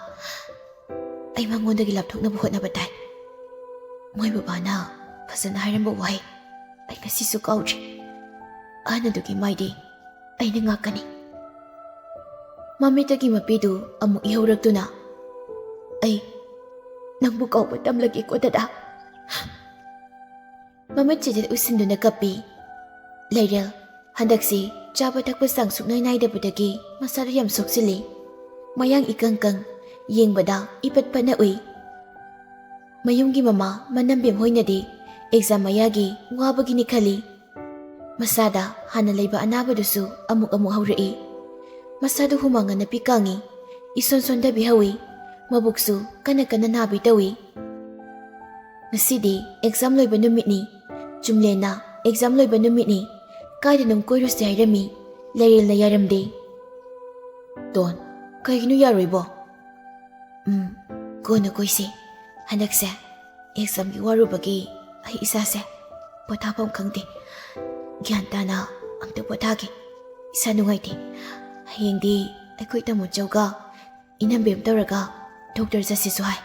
ꯑꯩ ꯃꯉꯣꯟꯗꯒꯤ ꯂꯥꯞꯊꯣꯛꯅꯕ ꯍꯣꯠꯅꯕ ꯇꯥꯏ꯫ ꯃꯣꯏ ꯕꯕꯥꯅ ꯐꯖꯅ ꯍꯥꯏꯔꯝꯕ ꯋꯥꯍꯩ ꯑꯩ ꯉꯁꯤꯁꯨ ꯀꯥꯎꯗ꯭ꯔꯤ꯫ ꯑꯍꯟ ꯑꯗꯨꯒꯤ ꯃꯥꯏꯗꯤ ꯑꯩꯅ ꯉꯥꯛꯀꯅꯤ꯫" ꯃꯃꯤꯠꯇꯒꯤ ꯃꯄꯤꯗꯨ ꯑꯃꯨꯛ ꯏꯍꯧꯔꯛꯇꯨꯅ, "ꯑꯩ ꯅꯪꯕꯨ ꯀꯧꯕ ꯇꯝꯂꯒꯦꯀꯣ ꯗꯗꯥ꯫" ꯃꯃꯤꯠ ꯆꯤꯗꯤꯠ ꯎꯏꯁꯤꯟꯗꯨꯅ ꯀꯞꯄꯤ꯫ ꯂꯩꯔꯦꯜ ꯍꯟꯗꯛꯁꯤ ꯆꯥꯕ ꯊꯛꯄ ꯆꯥꯡ ꯁꯨꯛꯅꯥꯏ ꯅꯥꯏꯗꯕꯗꯒꯤ ꯃꯁꯥꯗꯨ ꯌꯥꯝ ꯁꯣꯛꯆꯤꯜꯂꯤ꯫ ꯃꯌꯥꯡ ꯏꯀꯪ ꯀꯪ, ꯌꯦꯡꯕꯗ ꯏꯄꯠ ꯄꯠꯅ ꯎꯏ꯫ ꯃꯌꯨꯝꯒꯤ ꯃꯃꯥ ꯃꯅꯝꯕꯦꯝ ꯍꯣꯏꯅꯗꯤ ꯑꯦꯛꯖꯥꯝ ꯃꯌꯥꯒꯤ ꯋꯥꯕꯒꯤꯅꯤ ꯈꯜꯂꯤ꯫ ꯃꯁꯥꯗ ꯍꯥꯟꯅ ꯂꯩꯕ ꯑꯅꯥꯕꯗꯨꯁꯨ ꯑꯃꯨꯛ ꯑꯃꯨꯛ ꯍꯧꯔꯛꯏ꯫ ꯃꯁꯥꯗꯨ ꯍꯨꯃꯥꯡ ꯑꯅꯞꯄꯤ ꯀꯥꯡꯉꯤ꯫ ꯏꯁꯣꯟ ꯁꯣꯟꯊꯕꯤ ꯍꯧꯏ꯫ ꯃꯕꯨꯛꯁꯨ ꯀꯟꯅ ꯀꯟꯅ ꯅꯥꯕꯤ ꯇꯧꯏ꯫ ꯉꯁꯤꯗꯤ ꯑꯦꯛꯖꯥꯝ ꯂꯣꯏꯕ ꯅꯨꯃꯤꯠꯅꯤ꯫ ꯆꯨꯝꯂꯦꯟꯅ ꯑꯦꯛꯖꯥꯝ ꯂꯣꯏꯕ ꯅꯨꯃꯤꯠꯅꯤ꯫ ꯀꯥꯏꯗꯅꯣꯝ ꯀꯣꯏꯔꯨꯁꯦ ꯍꯥꯏꯔꯝꯃꯤ꯫ ꯂꯩꯔꯦꯜꯅ ꯌꯥꯔꯝꯗꯦ꯫ ꯇꯣꯟ, ꯀꯩꯒꯤꯅꯣ ꯌꯥꯔꯣꯏꯕꯣ? ꯎꯝ, ꯀꯣꯟꯅ ꯀꯣꯏꯁꯤ꯫ ꯍꯟꯗꯛꯁꯦ ꯑꯦꯛꯖꯥꯝꯒꯤ ꯋꯥꯔꯨꯕꯒꯤ ꯑꯩ ꯏꯁꯥꯁꯦ ꯄꯣꯊꯥꯐꯝ ꯈꯪꯗꯦ꯫ ꯒ꯭ꯌꯥꯟ ꯇꯥꯅ ꯑꯝꯇ ꯄꯣꯊꯥꯒꯦ꯫ ꯏꯁꯥ ꯅꯨꯡꯉꯥꯏꯇꯦ꯫ ꯍꯌꯦꯡꯗꯤ ꯑꯩꯈꯣꯏ ꯇꯥꯃꯣ ꯆꯧꯒ ꯏꯅꯝꯕꯦꯝ ꯇꯧꯔꯒ ꯗꯣꯛꯇꯔ ꯆꯠꯁꯤꯁꯨ ꯍꯥꯏ꯫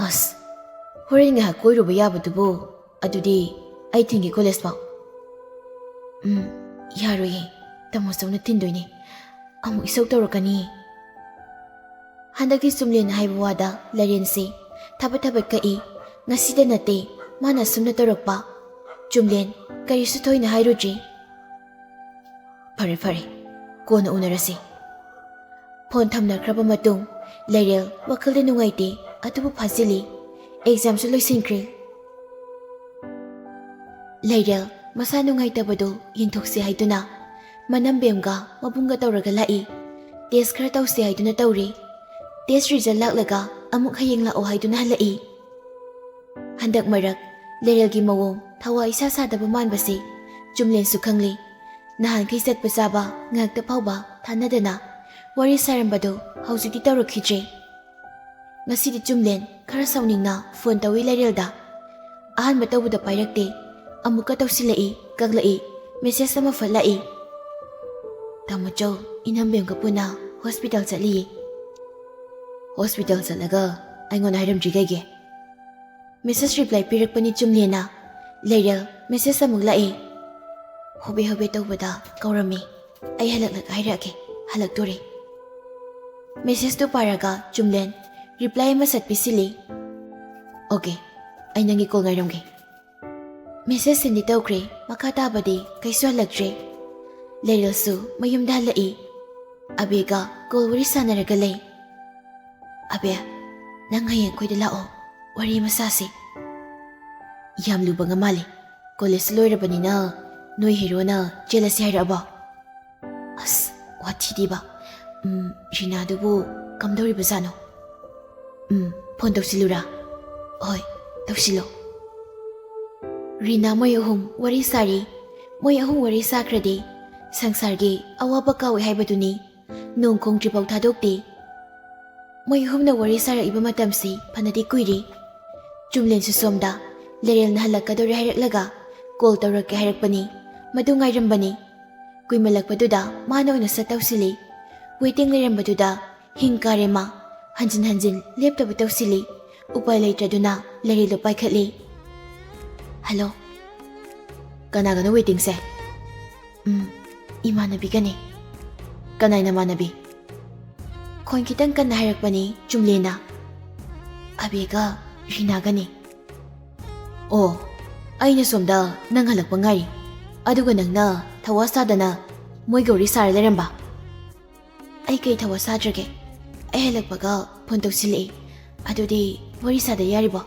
ꯑꯁ, ꯍꯣꯔꯦꯟ ꯉꯥꯏꯍꯥꯛ ꯀꯣꯏꯔꯨꯕ ꯌꯥꯕꯗꯨꯕꯨ꯫ ꯑꯗꯨꯗꯤ ꯑꯩ ꯊꯤꯟꯒꯦ ꯀꯣꯂꯦꯖ ꯐꯥꯎ꯫ ꯎꯝ, ꯌꯥꯔꯣꯏꯌꯦ꯫ ꯇꯥꯃꯣ ꯆꯧꯅ ꯊꯤꯟꯗꯣꯏꯅꯦ꯫ ꯑꯃꯨꯛ ꯏꯁꯧ ꯇꯧꯔꯛꯀꯅꯤ꯫ ꯍꯟꯗꯛꯇꯤ ꯆꯨꯝꯂꯦꯟ ꯍꯥꯏꯕ ꯋꯥꯗ ꯂꯩꯔꯦꯟꯁꯦ ꯊꯕꯠ ꯊꯕꯠ ꯀꯛꯏ꯫ ꯉꯁꯤꯗ ꯅꯠꯇꯦ ꯃꯥꯅ ꯑꯁꯨꯝꯅ ꯇꯧꯔꯛꯄ꯫ ꯆꯨꯝꯂꯦꯟ ꯀꯔꯤꯁꯨ ꯊꯣꯏꯅ ꯍꯥꯏꯔꯨꯗ꯭ꯔꯤ꯫ ꯐꯔꯦ ꯐꯔꯦ, ꯀꯣꯟꯅ ꯎꯅꯔꯁꯤ꯫ ꯐꯣꯟ ꯊꯝꯅꯈ꯭ꯔꯕ ꯃꯇꯨꯡ ꯂꯩꯔꯦꯜ ꯋꯥꯈꯜꯗ ꯅꯨꯡꯉꯥꯏꯇꯦ, ꯑꯗꯨꯕꯨ ꯐꯥꯖꯤꯜꯂꯤ꯫ ꯑꯦꯛꯖꯥꯝꯁꯨ ꯂꯣꯏꯁꯤꯟꯈ꯭ꯔꯦ꯫ ꯂꯩꯔꯦꯜ ꯃꯁꯥ ꯅꯨꯡꯉꯥꯏꯇꯕꯗꯨ ꯌꯦꯡꯊꯣꯛꯁꯤ ꯍꯥꯏꯗꯨꯅ ꯃꯅꯝꯕꯦꯝꯒ ꯃꯕꯨꯡꯒ ꯇꯧꯔꯒ ꯂꯥꯛꯏ꯫ ꯇꯦꯁ ꯈꯔ ꯇꯧꯁꯤ ꯍꯥꯏꯗꯨꯅ ꯇꯧꯔꯤ꯫ ꯇꯦꯁ ꯔꯤꯖꯜ ꯂꯥꯛꯂꯒ ꯑꯃꯨꯛ ꯍꯌꯦꯡ ꯂꯥꯛꯑꯣ ꯍꯥꯏꯗꯨꯅ ꯍꯜꯂꯛꯏ꯫ ꯍꯟꯗꯛ ꯃꯔꯛ ꯂꯩꯔꯦꯜꯒꯤ ꯃꯑꯣꯡ ꯊꯋꯥ ꯏꯁꯥ ꯁꯥꯗꯕ ꯃꯥꯟꯕꯁꯤ ꯆꯨꯝꯂꯦꯟꯁꯨ ꯈꯪꯂꯤ꯫ ꯅꯍꯥꯟꯈꯩ ꯆꯠꯄ ꯆꯥꯕ ꯉꯥꯏꯍꯥꯛꯇ ꯐꯥꯎꯕ ꯊꯥꯅꯗꯅ ꯋꯥꯔꯤ ꯁꯥꯔꯝꯕꯗꯨ ꯍꯧꯖꯤꯛꯇꯤ ꯇꯧꯔꯛꯈꯤꯗ꯭ꯔꯦ꯫ ꯉꯁꯤꯗꯤ ꯆꯨꯝꯂꯦꯟ ꯈꯔ ꯁꯥꯎꯅꯤꯡꯅ ꯐꯣꯟ ꯇꯧꯏ ꯂꯩꯔꯦꯜꯗ꯫ ꯑꯍꯥꯟꯕ ꯇꯧꯕꯗ ꯄꯥꯏꯔꯛꯇꯦ꯫ ꯑꯃꯨꯛꯀ ꯇꯧꯁꯤꯜꯂꯛꯏ, ꯀꯛꯂꯛꯏ, ꯃꯦꯁꯦꯖ ꯑꯃ ꯐꯠꯂꯛꯏ꯫ ꯇꯥꯃꯣꯆꯧ, ꯏꯅꯝꯕꯦꯝꯒ ꯄꯨꯟꯅ ꯍꯣꯁꯄꯤꯇꯥꯜ ꯆꯠꯂꯤꯌꯦ꯫ ꯍꯣꯁꯄꯤꯇꯥꯜ ꯆꯠꯂꯒ ꯑꯩꯉꯣꯟꯗ ꯍꯥꯏꯔꯝꯗ꯭ꯔꯤ ꯀꯩꯒꯤ? ꯃꯦꯁꯦꯖ ꯔꯤꯄ꯭ꯂꯥꯏ ꯄꯤꯔꯛꯄꯅꯤ ꯆꯨꯝꯂꯦꯟꯅ꯫ ꯂꯩꯔꯦꯜ ꯃꯦꯁꯦꯖ ꯑꯃꯨꯛ ꯂꯥꯛꯑꯦ꯫ ꯍꯣꯕꯦ ꯍꯣꯕꯦ ꯇꯧꯕꯗ ꯀꯧꯔꯝꯃꯤ꯫ ꯑꯩ ꯍꯜꯂꯛꯂꯒ ꯍꯥꯏꯔꯛꯑꯒꯦ, ꯍꯜꯂꯛꯇꯣꯔꯦ꯫ ꯃꯦꯁꯦꯖꯇꯨ ꯄꯥꯔꯒ ꯆꯨꯝꯂꯦꯟ ꯔꯤꯄ꯭ꯂꯥꯏ ꯑꯃ ꯁꯠ ꯄꯤꯁꯤꯜꯂꯤ꯫ "ꯑꯣꯀꯦ, ꯑꯩ ꯅꯪꯒꯤ ꯀꯣꯜ ꯉꯥꯏꯔꯝꯒꯦ꯫" ꯃꯦꯁꯦꯖ ꯁꯦꯟꯗꯤ ꯇꯧꯈ꯭ꯔꯦ, ꯃꯈꯥ ꯇꯥꯕꯗꯤ ꯀꯩꯁꯨ ꯍꯜꯂꯛꯇ꯭ꯔꯦ꯫ ꯂꯩꯔꯦꯜꯁꯨ ꯃꯌꯨꯝꯗ ꯍꯜꯂꯛꯏ꯫ ꯑꯕꯦꯒ ꯀꯣꯜ ꯋꯥꯔꯤ ꯁꯥꯟꯅꯔꯒ ꯂꯩ꯫ "ꯑꯕꯦ, ꯅꯪ ꯍꯌꯦꯡ ꯑꯩꯈꯣꯏꯗ ꯂꯥꯛꯑꯣ, ꯋꯥꯔꯤ ꯑꯃ ꯁꯥꯁꯤ꯫" "ꯌꯥꯝ ꯂꯨꯕ ꯉ ꯃꯥꯜꯂꯦ꯫ ꯀꯣꯂꯦꯖꯁꯨ ꯂꯣꯏꯔꯕꯅꯤꯅ ꯅꯣꯏ ꯍꯦꯔꯣꯅ ꯆꯦꯜꯂꯁꯤ ꯍꯥꯏꯔꯛꯑꯕꯣ?" "ꯑꯁ, ꯋꯥꯊꯤꯗꯤꯕ꯫ ꯎꯝ, ꯔꯤꯅꯥꯗꯨꯕꯨ ꯀꯝꯗꯧꯔꯤꯕꯖꯥꯠꯅꯣ?" "ꯎꯝ, ꯐꯣꯟ ꯇꯧꯁꯤꯜꯂꯨꯔꯥ?" "ꯍꯣꯏ, ꯇꯧꯁꯤꯜꯂꯣ꯫" ꯔꯤꯅꯥ ꯃꯣꯏ ꯑꯍꯨꯝ ꯋꯥꯔꯤ ꯁꯥꯔꯤ꯫ ꯃꯣꯏ ꯑꯍꯨꯝ ꯋꯥꯔꯤ ꯁꯥꯈ꯭ꯔꯗꯤ ꯁꯪꯁꯥꯔꯒꯤ ꯑꯋꯥꯕ ꯀꯥꯎꯏ ꯍꯥꯏꯕꯗꯨꯅꯤ꯫ ꯅꯣꯡ ꯈꯣꯡꯗ꯭ꯔꯤꯐꯥꯎ ꯊꯥꯗꯣꯛꯇꯦ꯫ ꯃꯣꯏ ꯑꯍꯨꯝꯅ ꯋꯥꯔꯤ ꯁꯥꯔꯛꯏꯕ ꯃꯇꯝꯁꯤ ꯐꯅꯗꯤ ꯀꯨꯏꯔꯦ꯫ ꯆꯨꯝꯂꯦꯟꯁꯨ ꯁꯣꯝꯗ ꯂꯩꯔꯦꯜꯅ ꯍꯜꯂꯛꯀꯗꯧꯔꯦ ꯍꯥꯏꯔꯛꯂꯒ ꯀꯣꯜ ꯇꯧꯔꯛꯀꯦ ꯍꯥꯏꯔꯛꯄꯅꯤ꯫ ꯃꯗꯨ ꯉꯥꯏꯔꯝꯕꯅꯤ꯫ ꯀꯨꯏꯃꯜꯂꯛꯄꯗꯨꯗ ꯃꯥꯅ ꯑꯣꯏꯅ ꯁꯠ ꯇꯧꯁꯤꯜꯂꯤ꯫ ꯋꯦꯇꯤꯡ ꯂꯩꯔꯝꯕꯗꯨꯗ ꯍꯤꯡ ꯀꯥꯔꯦ ꯃꯥ꯫ ꯍꯟꯖꯤꯟ ꯍꯟꯖꯤꯟ ꯂꯦꯞꯇꯕ ꯇꯧꯁꯤꯜꯂꯤ꯫ ꯎꯄꯥꯏ ꯂꯩꯇ꯭ꯔꯗꯨꯅ ꯂꯩꯔꯦꯜꯗꯣ ꯄꯥꯏꯈꯠꯂꯤ꯫ "ꯍꯜꯂꯣ꯫ ꯀꯅꯥꯒꯅꯣ ꯋꯦꯇꯤꯡꯁꯦ?" "ꯎꯝ, ꯏꯃꯥꯟꯅꯕꯤꯒꯅꯤ꯫" "ꯀꯅꯥꯏ ꯅꯃꯥꯟꯅꯕꯤ?" ꯈꯣꯟ ꯈꯤꯇꯪ ꯀꯟꯅ ꯍꯥꯏꯔꯛꯄꯅꯤ ꯆꯨꯝꯂꯦꯟꯅ꯫ "ꯑꯕꯦꯒ ꯔꯤꯅꯥꯒꯅꯤ꯫" "ꯑꯣ, ꯑꯩꯅ ꯁꯣꯝꯗ ꯅꯪ ꯍꯜꯂꯛꯄ ꯉꯥꯏꯔꯤ, ꯑꯗꯨꯒ ꯅꯪꯅ ꯊꯋꯥ ꯁꯥꯗꯅ ꯃꯣꯏꯒ ꯋꯥꯔꯤ ꯁꯥꯔ ꯂꯩꯔꯝꯕ?" "ꯑꯩ ꯀꯩ ꯊꯋꯥ ꯁꯥꯗ꯭ꯔꯒꯦ? ꯑꯩ ꯍꯜꯂꯛꯄꯒ ꯐꯣꯟ ꯇꯧꯁꯤꯜꯂꯛꯏ, ꯑꯗꯨꯗꯤ ꯋꯥꯔꯤ ꯁꯥꯗ ꯌꯥꯔꯤꯕꯣ?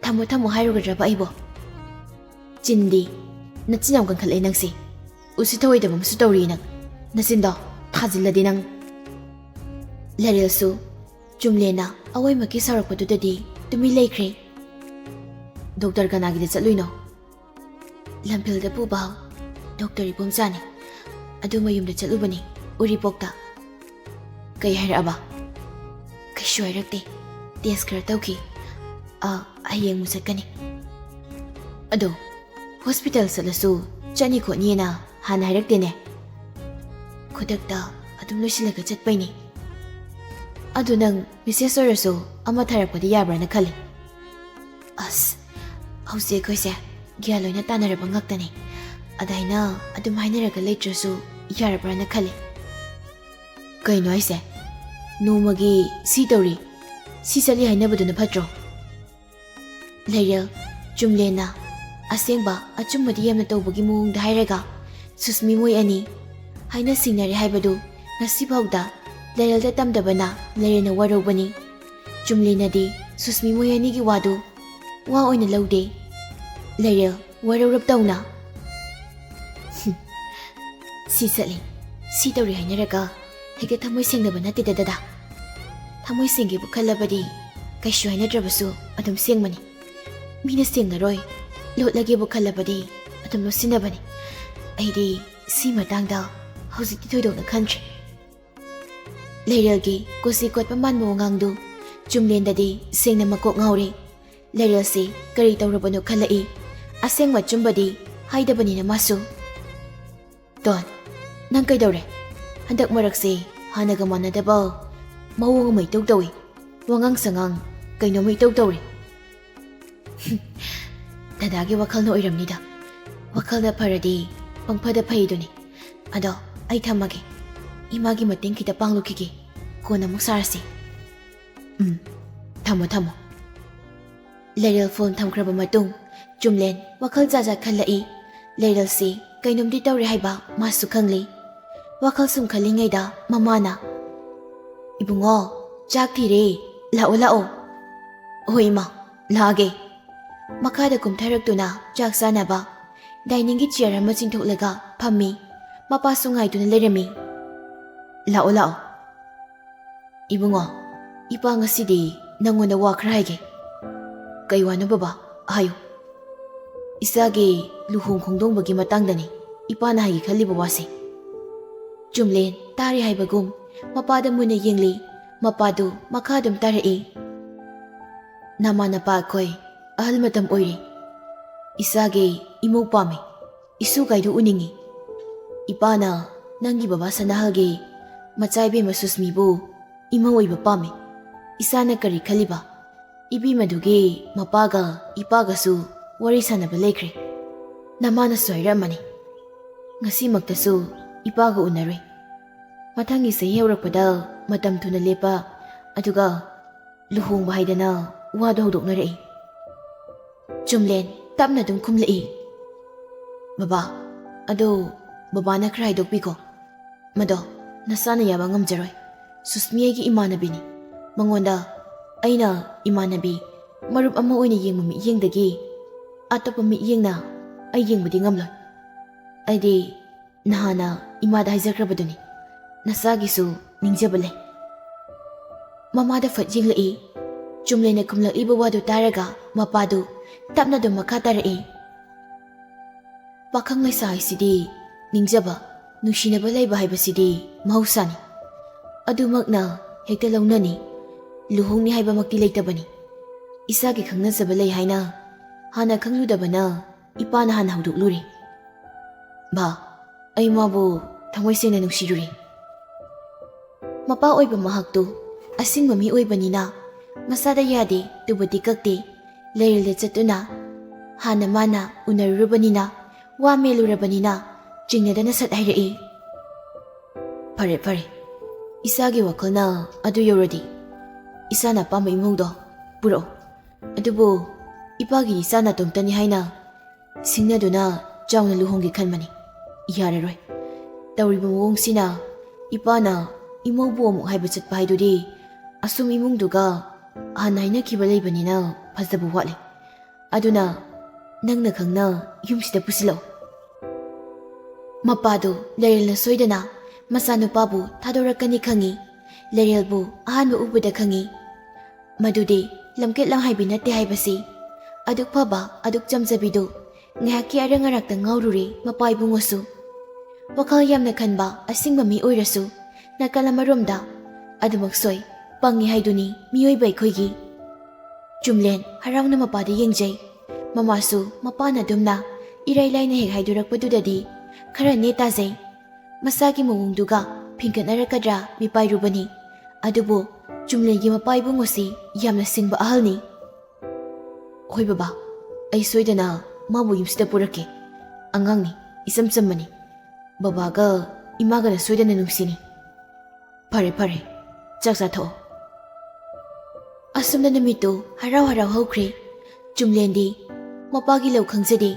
ꯊꯝꯃꯣ ꯊꯝꯃꯣ ꯍꯥꯏꯔꯨꯒꯗ꯭ꯔꯕ ꯑꯩꯕꯣ?" "ꯆꯤꯟꯗꯤ, ꯅꯆꯤꯟ ꯌꯥꯝ ꯀꯟꯈꯠꯂꯦ ꯅꯪꯁꯦ꯫ ꯎꯁꯤꯠ ꯊꯑꯣꯏꯗꯕ ꯑꯃꯁꯨ ꯇꯧꯔꯤ ꯅꯪ꯫ ꯅꯆꯤꯟꯗꯣ ꯊꯥꯖꯤꯜꯂꯗꯤ ꯅꯪ꯫" ꯂꯩꯔꯦꯜꯁꯨ ꯆꯨꯝꯂꯦꯟꯅ ꯑꯋꯥꯏꯃꯛꯀꯤ ꯁꯥꯎꯔꯛꯄꯗꯨꯗꯗꯤ ꯇꯨꯃꯤꯟ ꯂꯩꯈ꯭ꯔꯦ꯫ "ꯗꯣꯛꯇꯔ ꯀꯅꯥꯒꯤꯗ ꯆꯠꯂꯨꯏꯅꯣ?" "ꯂꯝꯐꯦꯜꯗ ꯄꯨꯕ ꯗꯣꯛꯇꯔ ꯏꯕꯣꯝꯆꯥꯅꯤ꯫ ꯑꯗꯨ ꯃꯌꯨꯝꯗ ꯆꯠꯂꯨꯕꯅꯤ, ꯎꯔꯤꯄꯣꯛꯇ꯫" "ꯀꯩ ꯍꯥꯏꯔꯛꯑꯕ?" "ꯀꯩꯁꯨ ꯍꯥꯏꯔꯛꯇꯦ꯫ ꯇꯦꯁ ꯈꯔ ꯇꯧꯈꯤ꯫ ꯑ, ꯍꯌꯦꯡ ꯑꯃꯨꯛ ꯆꯠꯀꯅꯤ꯫" "ꯑꯗꯣ, ꯍꯣꯁꯄꯤꯇꯥꯜ ꯆꯠꯂꯁꯨ ꯆꯠꯅꯤ ꯈꯣꯠꯅꯤꯅ ꯍꯥꯟꯅ ꯍꯥꯏꯔꯛꯇꯦꯅꯦ꯫ ꯈꯨꯗꯛꯇ ꯑꯗꯨꯝ ꯂꯣꯏꯁꯤꯜꯂꯒ ꯆꯠꯄꯩꯅꯤ꯫ ꯑꯗꯨ ꯅꯪ ꯃꯦꯁꯦꯖ ꯑꯣꯏꯔꯁꯨ ꯑꯃ ꯊꯥꯔꯛꯄꯗꯤ ꯌꯥꯕ꯭ꯔꯥꯅ ꯈꯜꯂꯤ꯫" "ꯑꯁ, ꯍꯧꯖꯤꯛ ꯑꯩꯈꯣꯏꯁꯦ ꯒ꯭ꯌꯥꯟ ꯂꯣꯏꯅ ꯇꯥꯅꯔꯕ ꯉꯥꯛꯇꯅꯤ꯫ ꯑꯗꯥꯏꯅ ꯑꯗꯨꯝ ꯍꯥꯏꯅꯔꯒ ꯂꯩꯇ꯭ꯔꯁꯨ ꯌꯥꯔꯕ꯭ꯔꯥꯅ ꯈꯜꯂꯤ꯫" "ꯀꯩꯅꯣ ꯍꯥꯏꯁꯦ? ꯅꯣꯡꯃꯒꯤ ꯁꯤ ꯇꯧꯔꯤ, ꯁꯤ ꯆꯠꯂꯤ ꯍꯥꯏꯅꯕꯗꯨꯅ ꯐꯠꯇ꯭ꯔꯣ?" ꯂꯩꯔꯦꯜ ꯆꯨꯝꯂꯦꯟꯅ ꯑꯁꯦꯡꯕ ꯑꯆꯨꯝꯕꯗꯤ ꯌꯥꯝꯅ ꯇꯧꯕꯒꯤ ꯃꯑꯣꯡꯗ ꯍꯥꯏꯔꯒ, ꯁꯨꯁꯃꯤ ꯃꯣꯏ ꯑꯅꯤ ꯍꯥꯏꯅ ꯁꯤꯡꯅꯔꯦ ꯍꯥꯏꯕꯗꯨ ꯉꯁꯤꯐꯥꯎꯗ ꯂꯩꯔꯦꯜꯗ ꯇꯝꯗꯕꯅ ꯂꯩꯔꯦꯜꯅ ꯋꯥꯔꯧꯕꯅꯤ꯫ ꯆꯨꯝꯂꯦꯟꯅꯗꯤ ꯁꯨꯁꯃꯤ ꯃꯣꯏ ꯑꯅꯤꯒꯤ ꯋꯥꯗꯨ ꯋꯥ ꯑꯣꯏꯅ ꯂꯧꯗꯦ꯫ ꯂꯩꯔꯦꯜ ꯋꯥꯔꯧꯔꯞ ꯇꯧꯅ, "ꯁꯤ ꯆꯠꯂꯤ, ꯁꯤ ꯇꯧꯔꯤ ꯍꯥꯏꯅꯔꯒ ꯍꯦꯛꯇ ꯊꯃꯣꯏ ꯁꯦꯡꯅꯕ ꯅꯠꯇꯦꯗ ꯗꯗꯥ꯫ ꯊꯃꯣꯏ ꯁꯦꯡꯒꯦꯕꯨ ꯈꯜꯂꯕꯗꯤ ꯀꯩꯁꯨ ꯍꯥꯏꯅꯗ꯭ꯔꯕꯁꯨ ꯑꯗꯨꯝ ꯁꯦꯡꯕꯅꯤ꯫ ꯃꯤꯅ ꯁꯦꯡꯅꯔꯣꯏ, ꯂꯣꯠꯂꯒꯦꯕꯨ ꯈꯜꯂꯕꯗꯤ ꯑꯗꯨꯝ ꯂꯣꯠꯁꯤꯟꯅꯕꯅꯤ꯫ ꯑꯩꯗꯤ ꯁꯤ ꯃꯇꯥꯡꯗ ꯍꯧꯖꯤꯛꯇꯤ ꯊꯣꯏꯗꯣꯛꯅ ꯈꯟꯗ꯭ꯔꯦ꯫" ꯂꯩꯔꯦꯜꯒꯤ ꯀꯨꯁꯤ ꯀꯣꯠꯄ ꯃꯥꯟꯕ ꯋꯥꯉꯥꯡꯗꯨ ꯆꯨꯝꯂꯦꯟꯗꯗꯤ ꯁꯦꯡꯅ ꯃꯀꯣꯛ ꯉꯥꯎꯔꯦ꯫ ꯂꯩꯔꯦꯜꯁꯤ ꯀꯔꯤ ꯇꯧꯔꯕꯅꯣ ꯈꯜꯂꯛꯏ꯫ ꯑꯁꯦꯡꯕ ꯑꯆꯨꯝꯕꯗꯤ ꯍꯥꯏꯗꯕꯅꯤꯅ ꯃꯥꯁꯨ꯫ "ꯇꯣꯟ, ꯅꯪ ꯀꯩꯗꯧꯔꯦ? ꯍꯟꯗꯛ ꯃꯔꯛꯁꯦ ꯍꯥꯟꯅꯒ ꯃꯥꯟꯅꯗꯕ ꯃꯑꯣꯡ ꯑꯃ ꯏꯇꯧ ꯇꯧꯏ꯫ ꯋꯥꯉꯥꯡ ꯁꯉꯥꯡ ꯀꯩꯅꯣꯝꯃ ꯏꯇꯧ ꯇꯧꯔꯦ꯫" "ꯗꯗꯥꯒꯤ ꯋꯥꯈꯜꯅ ꯑꯣꯏꯔꯝꯅꯤꯗ꯫ ꯋꯥꯈꯜꯗ ꯐꯔꯗꯤ ꯄꯪꯐꯗ ꯐꯩꯗꯨꯅꯤ꯫ ꯑꯗꯣ ꯑꯩ ꯊꯝꯃꯒꯦ꯫ ꯏꯃꯥꯒꯤ ꯃꯇꯦꯡ ꯈꯤꯇ ꯄꯥꯡꯂꯨꯈꯤꯒꯦ꯫ ꯀꯣꯟꯅ ꯑꯃꯨꯛ ꯁꯥꯔꯁꯤ꯫" "ꯎꯝ, ꯊꯝꯃꯣ, ꯊꯝꯃꯣ꯫" ꯂꯩꯔꯦꯜ ꯐꯣꯟ ꯊꯝꯈ꯭ꯔꯕ ꯃꯇꯨꯡ ꯆꯨꯝꯂꯦꯟ ꯋꯥꯈꯜ ꯖꯥꯠ ꯖꯥꯠ ꯈꯜꯂꯛꯏ꯫ ꯂꯩꯔꯦꯜꯁꯤ ꯀꯩꯅꯣꯝꯗꯤ ꯇꯧꯔꯦ ꯍꯥꯏꯕ ꯃꯥꯁꯨ ꯈꯪꯂꯤ꯫ ꯋꯥꯈꯜ ꯁꯨꯝ ꯈꯜꯂꯤꯉꯩꯗ ꯃꯃꯥꯅ, "ꯏꯕꯨꯡꯉꯣ, ꯆꯥꯛ ꯊꯤꯔꯦ, ꯂꯥꯛꯑꯣ, ꯂꯥꯛꯑꯣ꯫" "ꯍꯣꯏ ꯏꯃꯥ, ꯂꯥꯛꯑꯒꯦ꯫" ꯃꯈꯥꯗ ꯀꯨꯝꯊꯔꯛꯇꯨꯅ ꯆꯥꯛ ꯆꯥꯅꯕ ꯗꯥꯏꯅꯤꯡꯒꯤ ꯆꯤꯌꯔ ꯑꯃ ꯆꯤꯡꯊꯣꯛꯂꯒ ꯐꯝꯃꯤ꯫ ꯃꯄꯥꯁꯨ ꯉꯥꯏꯗꯨꯅ ꯂꯩꯔꯝꯃꯤ꯫ "ꯂꯥꯛꯑꯣ, ꯂꯥꯛꯑꯣ꯫" "ꯏꯕꯨꯡꯉꯣ, ꯏꯄꯥ ꯉꯁꯤꯗꯤ ꯅꯪꯉꯣꯟꯗ ꯋꯥ ꯈꯔ ꯍꯥꯏꯒꯦ꯫" "ꯀꯩ ꯋꯥꯅꯣ ꯕꯕꯥ? ꯍꯥꯏꯌꯨ꯫" "ꯏꯆꯥꯒꯤ ꯂꯨꯍꯣꯡ ꯈꯣꯡꯗꯣꯡꯕꯒꯤ ꯃꯇꯥꯡꯗꯅꯤ ꯏꯄꯥꯅ ꯍꯥꯏꯒꯦ ꯈꯜꯂꯤꯕ ꯋꯥꯁꯦ꯫" ꯆꯨꯝꯂꯦꯟ ꯇꯥꯔꯦ ꯍꯥꯏꯕꯒꯨꯝ ꯃꯄꯥꯗ ꯃꯨꯟꯅ ꯌꯦꯡꯂꯤ꯫ ꯃꯄꯥꯗꯨ ꯃꯈꯥ ꯑꯗꯨꯝ ꯇꯥꯔꯛꯏ꯫ "ꯅꯃꯥ ꯅꯄꯥ ꯑꯩꯈꯣꯏ ꯑꯍꯜ ꯃꯇꯝ ꯑꯣꯏꯔꯦ꯫ ꯏꯆꯥꯒꯤ ꯏꯃꯧ ꯄꯥꯝꯃꯤ꯫ ꯏꯁꯨ ꯀꯥꯏꯗꯨ ꯎꯅꯤꯡꯉꯤ꯫ ꯏꯄꯥꯅ ꯅꯪꯒꯤ ꯕꯕꯥ ꯁꯅꯥꯍꯜꯒꯤ ꯃꯆꯥ ꯏꯕꯦꯝꯃ ꯁꯨꯁꯃꯤꯕꯨ ꯏꯃꯧ ꯑꯣꯏꯕ ꯄꯥꯝꯃꯤ꯫ ꯏꯆꯥꯅ ꯀꯔꯤ ꯈꯜꯂꯤꯕ? ꯏꯕꯦꯝꯃꯗꯨꯒꯤ ꯃꯄꯥꯒ ꯏꯄꯥꯒꯁꯨ ꯋꯥꯔꯤ ꯁꯥꯟꯅꯕ ꯂꯩꯈ꯭ꯔꯦ꯫ ꯅꯃꯥꯅꯁꯨ ꯍꯥꯏꯔꯛꯑꯝꯃꯅꯤ꯫ ꯉꯁꯤꯃꯛꯇꯁꯨ ꯏꯄꯥꯒ ꯎꯅꯔꯨꯏ꯫ ꯃꯊꯪꯒꯤ ꯆꯍꯤ ꯍꯧꯔꯛꯄꯗ ꯃꯇꯝ ꯊꯨꯅ ꯂꯦꯞꯄ, ꯑꯗꯨꯒ ꯂꯨꯍꯣꯡꯕ ꯍꯥꯏꯗꯅ ꯋꯥꯗꯣ ꯍꯧꯗꯣꯛꯅꯔꯛꯏ꯫" ꯆꯨꯝꯂꯦꯟ ꯇꯞꯅ ꯑꯗꯨꯝ ꯈꯨꯝꯂꯛꯏ꯫ "ꯕꯕꯥ, ꯑꯗꯣ ꯕꯕꯥꯅ ꯈꯔ ꯍꯥꯏꯗꯣꯛꯄꯤꯀꯣ꯫ ꯃꯗꯣ ꯅꯁꯥꯅ ꯌꯥꯕ ꯉꯝꯖꯔꯣꯏ꯫ ꯁꯨꯁꯃꯤ ꯑꯩꯒꯤ ꯏꯃꯥꯟꯅꯕꯤꯅꯤ꯫ ꯃꯉꯣꯟꯗ ꯑꯩꯅ ꯏꯃꯥꯟꯅꯕꯤ, ꯃꯔꯨꯞ ꯑꯃ ꯑꯣꯏꯅ ꯌꯦꯡꯕ ꯃꯤꯠꯌꯦꯡꯗꯒꯤ ꯑꯇꯣꯞꯄ ꯃꯤꯠꯌꯦꯡꯅ ꯑꯩ ꯌꯦꯡꯕꯗꯤ ꯉꯝꯂꯣꯏ꯫ ꯑꯩꯗꯤ ꯅꯍꯥꯟꯅ ꯏꯃꯥꯗ ꯍꯥꯏꯖꯈ꯭ꯔꯕꯗꯨꯅꯤ꯫ ꯅꯁꯥꯒꯤꯁꯨ ꯅꯤꯡꯖꯕ ꯂꯩ꯫" ꯃꯃꯥꯗ ꯐꯠ ꯌꯦꯡꯂꯛꯏ꯫ ꯆꯨꯝꯂꯦꯟꯅ ꯈꯨꯝꯂꯛꯂꯤꯕ ꯋꯥꯗꯨ ꯇꯥꯔꯒ ꯃꯄꯥꯗꯨ ꯇꯞꯅ ꯑꯗꯨꯝ ꯃꯈꯥ ꯇꯥꯔꯛꯏ꯫ "ꯄꯥꯈꯪ ꯂꯩꯁꯥ ꯍꯥꯏꯁꯤꯗꯤ ꯅꯤꯡꯖꯕ, ꯅꯨꯡꯁꯤꯅꯕ ꯂꯩꯕ ꯍꯥꯏꯕꯁꯤꯗꯤ ꯃꯍꯧꯁꯥꯅꯤ꯫ ꯑꯗꯨꯃꯛꯅ ꯍꯦꯛꯇ ꯂꯧꯅꯅꯤ꯫ ꯂꯨꯍꯣꯡꯅꯤ ꯍꯥꯏꯕꯃꯛꯇꯤ ꯂꯩꯇꯕꯅꯤ꯫ ꯏꯁꯥꯒꯤ ꯈꯪꯅꯖꯕ ꯂꯩ ꯍꯥꯏꯅ ꯍꯥꯟꯅ ꯈꯪꯂꯨꯗꯕꯅ ꯏꯄꯥꯅ ꯍꯥꯟꯅ ꯍꯧꯗꯣꯛꯂꯨꯔꯦ꯫ ꯚꯥ, ꯑꯩ ꯃꯥꯕꯨ ꯊꯃꯣꯏ ꯁꯦꯡꯅ ꯅꯨꯡꯁꯤꯔꯨꯔꯦ꯫ ꯃꯄꯥ ꯑꯣꯏꯕ ꯃꯍꯥꯛꯇꯨ ꯑꯁꯤꯡꯕ ꯃꯤ ꯑꯣꯏꯕꯅꯤꯅ ꯃꯁꯥꯗ ꯌꯥꯗꯦ ꯇꯨꯕꯗꯤ ꯀꯛꯇꯦ꯫ ꯂꯩꯔꯦꯜꯗ ꯆꯠꯇꯨꯅ ꯍꯥꯟꯅ ꯃꯥꯅ ꯎꯅꯔꯨꯔꯕꯅꯤꯅ, ꯋꯥ ꯃꯦꯜꯂꯨꯔꯕꯅꯤꯅ ꯆꯤꯡꯅꯗꯅ ꯁꯠ ꯍꯥꯏꯔꯛꯏ꯫ ꯐꯔꯦ, ꯐꯔꯦ꯫ ꯏꯁꯥꯒꯤ ꯋꯥꯈꯜꯅ ꯑꯗꯨ ꯌꯧꯔꯗꯤ ꯏꯁꯥꯅ ꯑꯄꯥꯝꯕ ꯏꯃꯧꯗꯣ ꯄꯨꯔꯛꯑꯣ꯫ ꯑꯗꯨꯕꯨ ꯏꯄꯥꯒꯤ ꯏꯆꯥ ꯅꯥꯇꯣꯝꯇꯅꯤ ꯍꯥꯏꯅ ꯁꯤꯡꯅꯗꯨꯅ ꯆꯥꯎꯅ ꯂꯨꯍꯣꯡꯒꯦ ꯈꯟꯕꯅꯤ꯫ ꯌꯥꯔꯔꯣꯏ꯫ ꯇꯧꯔꯤꯕ ꯃꯑꯣꯡꯁꯤꯅ ꯏꯄꯥꯅ ꯏꯃꯧꯕꯨ ꯑꯃꯨꯛ ꯍꯥꯏꯕ ꯆꯠꯄ ꯍꯥꯏꯗꯨꯗꯤ ꯑꯁꯨꯝ ꯏꯃꯨꯡꯗꯨꯒ ꯍꯥꯟꯅ ꯍꯥꯏꯅꯈꯤꯕ ꯂꯩꯕꯅꯤꯅ ꯐꯖꯕ ꯋꯥꯠꯂꯤ꯫ ꯑꯗꯨꯅ ꯅꯪꯅ ꯈꯪꯅ ꯌꯨꯝꯁꯤꯗ ꯄꯨꯁꯤꯜꯂꯛꯎ꯫ ꯃꯄꯥꯗꯨ ꯂꯩꯔꯦꯜꯅ ꯁꯣꯏꯗꯅ ꯃꯆꯥꯅꯨꯄꯥꯕꯨ ꯊꯥꯗꯣꯔꯛꯀꯅꯤ ꯈꯪꯏ꯫ ꯂꯩꯔꯦꯜꯕꯨ ꯑꯍꯥꯟꯕ ꯎꯕꯗ ꯈꯪꯏ꯫ ꯃꯗꯨꯗꯤ ꯂꯝꯀꯦꯠ ꯂꯝꯍꯥꯏꯕꯤ ꯅꯠꯇꯦ ꯍꯥꯏꯕꯁꯤ꯫ ꯑꯗꯨꯛ ꯐꯕ, ꯑꯗꯨꯛ ꯆꯝꯖꯕꯤꯗꯨ ꯉꯥꯏꯍꯥꯛꯀꯤ ꯑꯔꯪ ꯑꯔꯥꯛꯇ ꯉꯥꯎꯔꯨꯔꯦ ꯃꯄꯥ ꯏꯕꯨꯡꯉꯣꯁꯨ꯫ ꯋꯥꯈꯜ ꯌꯥꯝꯅ ꯈꯟꯕ ꯑꯁꯤꯡꯕ ꯃꯤ ꯑꯣꯏꯔꯁꯨ ꯅꯥꯀꯜ ꯑꯃꯔꯣꯝꯗ ꯑꯗꯨꯃꯛ ꯁꯣꯏ, ꯄꯪꯉꯤ ꯍꯥꯏꯗꯨꯅꯤ ꯃꯤꯑꯣꯏꯕ ꯑꯩꯈꯣꯏꯒꯤ꯫ ꯆꯨꯝꯂꯦꯟ ꯍꯔꯥꯎꯅ ꯃꯄꯥꯗ ꯌꯦꯡꯖꯩ꯫ ꯃꯃꯥꯁꯨ ꯃꯄꯥꯅ ꯑꯗꯨꯝꯅ ꯏꯔꯥꯏ ꯂꯥꯏꯅ ꯍꯦꯛ ꯍꯥꯏꯗꯣꯔꯛꯄꯗꯨꯗꯗꯤ ꯈꯔ ꯅꯦ ꯇꯥꯖꯩ꯫ ꯃꯁꯥꯒꯤ ꯃꯑꯣꯡꯗꯨꯒ ꯐꯤꯡꯒꯠꯅꯔꯛꯀꯗ꯭ꯔꯥ ꯃꯤꯄꯥꯏꯔꯨꯕꯅꯤ꯫ ꯑꯗꯨꯕꯨ ꯆꯨꯝꯂꯦꯟꯒꯤ ꯃꯄꯥ ꯏꯕꯨꯡꯉꯣꯁꯤ ꯌꯥꯝꯅ ꯁꯤꯡꯕ ꯑꯍꯜꯅꯤ꯫ ꯍꯣꯏ ꯕꯕꯥ, ꯑꯩ ꯁꯣꯏꯗꯅ ꯃꯥꯕꯨ ꯌꯨꯝꯁꯤꯗ ꯄꯨꯔꯛꯀꯦ꯫ ꯑꯉꯥꯡꯅꯤ, ꯏꯆꯝ ꯆꯝꯕꯅꯤ꯫ ꯕꯕꯥꯒ ꯏꯃꯥꯒꯅ ꯁꯣꯏꯗꯅ ꯅꯨꯡꯁꯤꯅꯤ꯫ ꯐꯔꯦ, ꯐꯔꯦ, ꯆꯥꯛ ꯆꯥꯊꯣꯛꯑꯣ꯫ ꯑꯁꯨꯝꯅ ꯅꯨꯃꯤꯠꯇꯨ ꯍꯔꯥꯎ ꯍꯔꯥꯎ ꯍꯧꯈ꯭ꯔꯦ꯫ ꯆꯨꯝꯂꯦꯟꯗꯤ ꯃꯄꯥꯒꯤ ꯂꯧ ꯈꯪꯖꯗꯦ꯫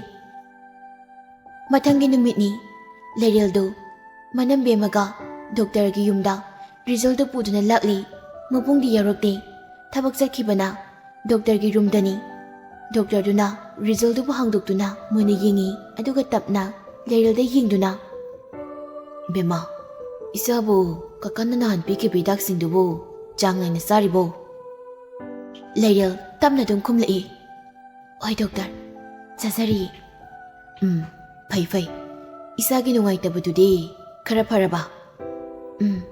ꯃꯊꯪꯒꯤ ꯅꯨꯃꯤꯠꯅꯤ꯫ ꯂꯩꯔꯦꯜꯗꯨ ꯃꯅꯝꯕꯦꯝꯃꯒ ꯗꯣꯛꯇꯔꯒꯤ ꯌꯨꯝꯗ ꯔꯤꯖꯜꯗꯨ ꯄꯨꯗꯨꯅ ꯂꯥꯛꯂꯤ꯫ ꯃꯕꯨꯡꯗꯤ ꯌꯥꯎꯔꯛꯇꯦ꯫ ꯊꯕꯛ ꯆꯠꯈꯤꯕꯅ ꯗꯣꯛꯇꯔꯒꯤ ꯔꯨꯝꯗꯅꯤ꯫ ꯗꯣꯛꯇꯔꯗꯨꯅ ꯔꯤꯖꯜꯗꯨꯕꯨ ꯍꯥꯡꯗꯣꯛꯇꯨꯅ ꯃꯨꯟꯅ ꯌꯦꯡꯉꯤ, ꯑꯗꯨꯒ ꯇꯞꯅ ꯂꯩꯔꯦꯜꯗ ꯌꯦꯡꯗꯨꯅ, "ꯏꯕꯦꯝꯃ, ꯏꯆꯥꯕꯨ ꯀꯀꯥꯅ ꯅꯍꯥꯟ ꯄꯤꯈꯤꯕ ꯍꯤꯗꯥꯛꯁꯤꯡꯗꯨꯕꯨ ꯆꯥꯡ ꯅꯥꯏꯅ ꯆꯥꯔꯤꯕꯣ?" ꯂꯩꯔꯦꯜ ꯇꯞꯅ ꯑꯗꯨꯝ ꯈꯨꯝꯂꯛꯏ, "ꯍꯣꯏ ꯗꯣꯛꯇꯔ, ꯆꯥꯖꯔꯤꯌꯦ꯫" "ꯎꯝ, ꯐꯩ ꯐꯩ꯫ ꯏꯁꯥꯒꯤ ꯅꯨꯡꯉꯥꯏꯇꯕꯗꯨꯗꯤ ꯈꯔ ꯐꯔꯕ?" "ꯎꯝ,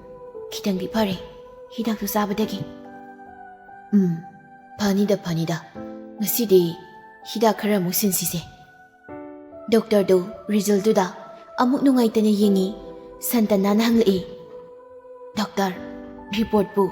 ꯈꯤꯇꯪꯗꯤ ꯐꯔꯦ ꯍꯤꯗꯥꯛꯇꯨ ꯆꯥꯕꯗꯒꯤ꯫ "ꯎꯝ, ꯐꯅꯤꯗ, ꯐꯅꯤꯗ꯫ ꯉꯁꯤꯗꯤ ꯍꯤꯗꯥꯛ ꯈꯔ ꯑꯃꯨꯛ ꯁꯤꯟꯁꯤꯁꯦ꯫" ꯗꯣꯛꯇꯔꯗꯨ ꯔꯤꯖꯜꯗꯨꯗ ꯑꯃꯨꯛ ꯅꯨꯡꯉꯥꯏꯇꯅ ꯌꯦꯡꯉꯤ꯫ ꯁꯟꯇꯅꯥꯅ ꯍꯪꯂꯛꯏ, "ꯗꯣꯛꯇꯔ, ꯔꯤꯄꯣꯔꯠꯄꯨ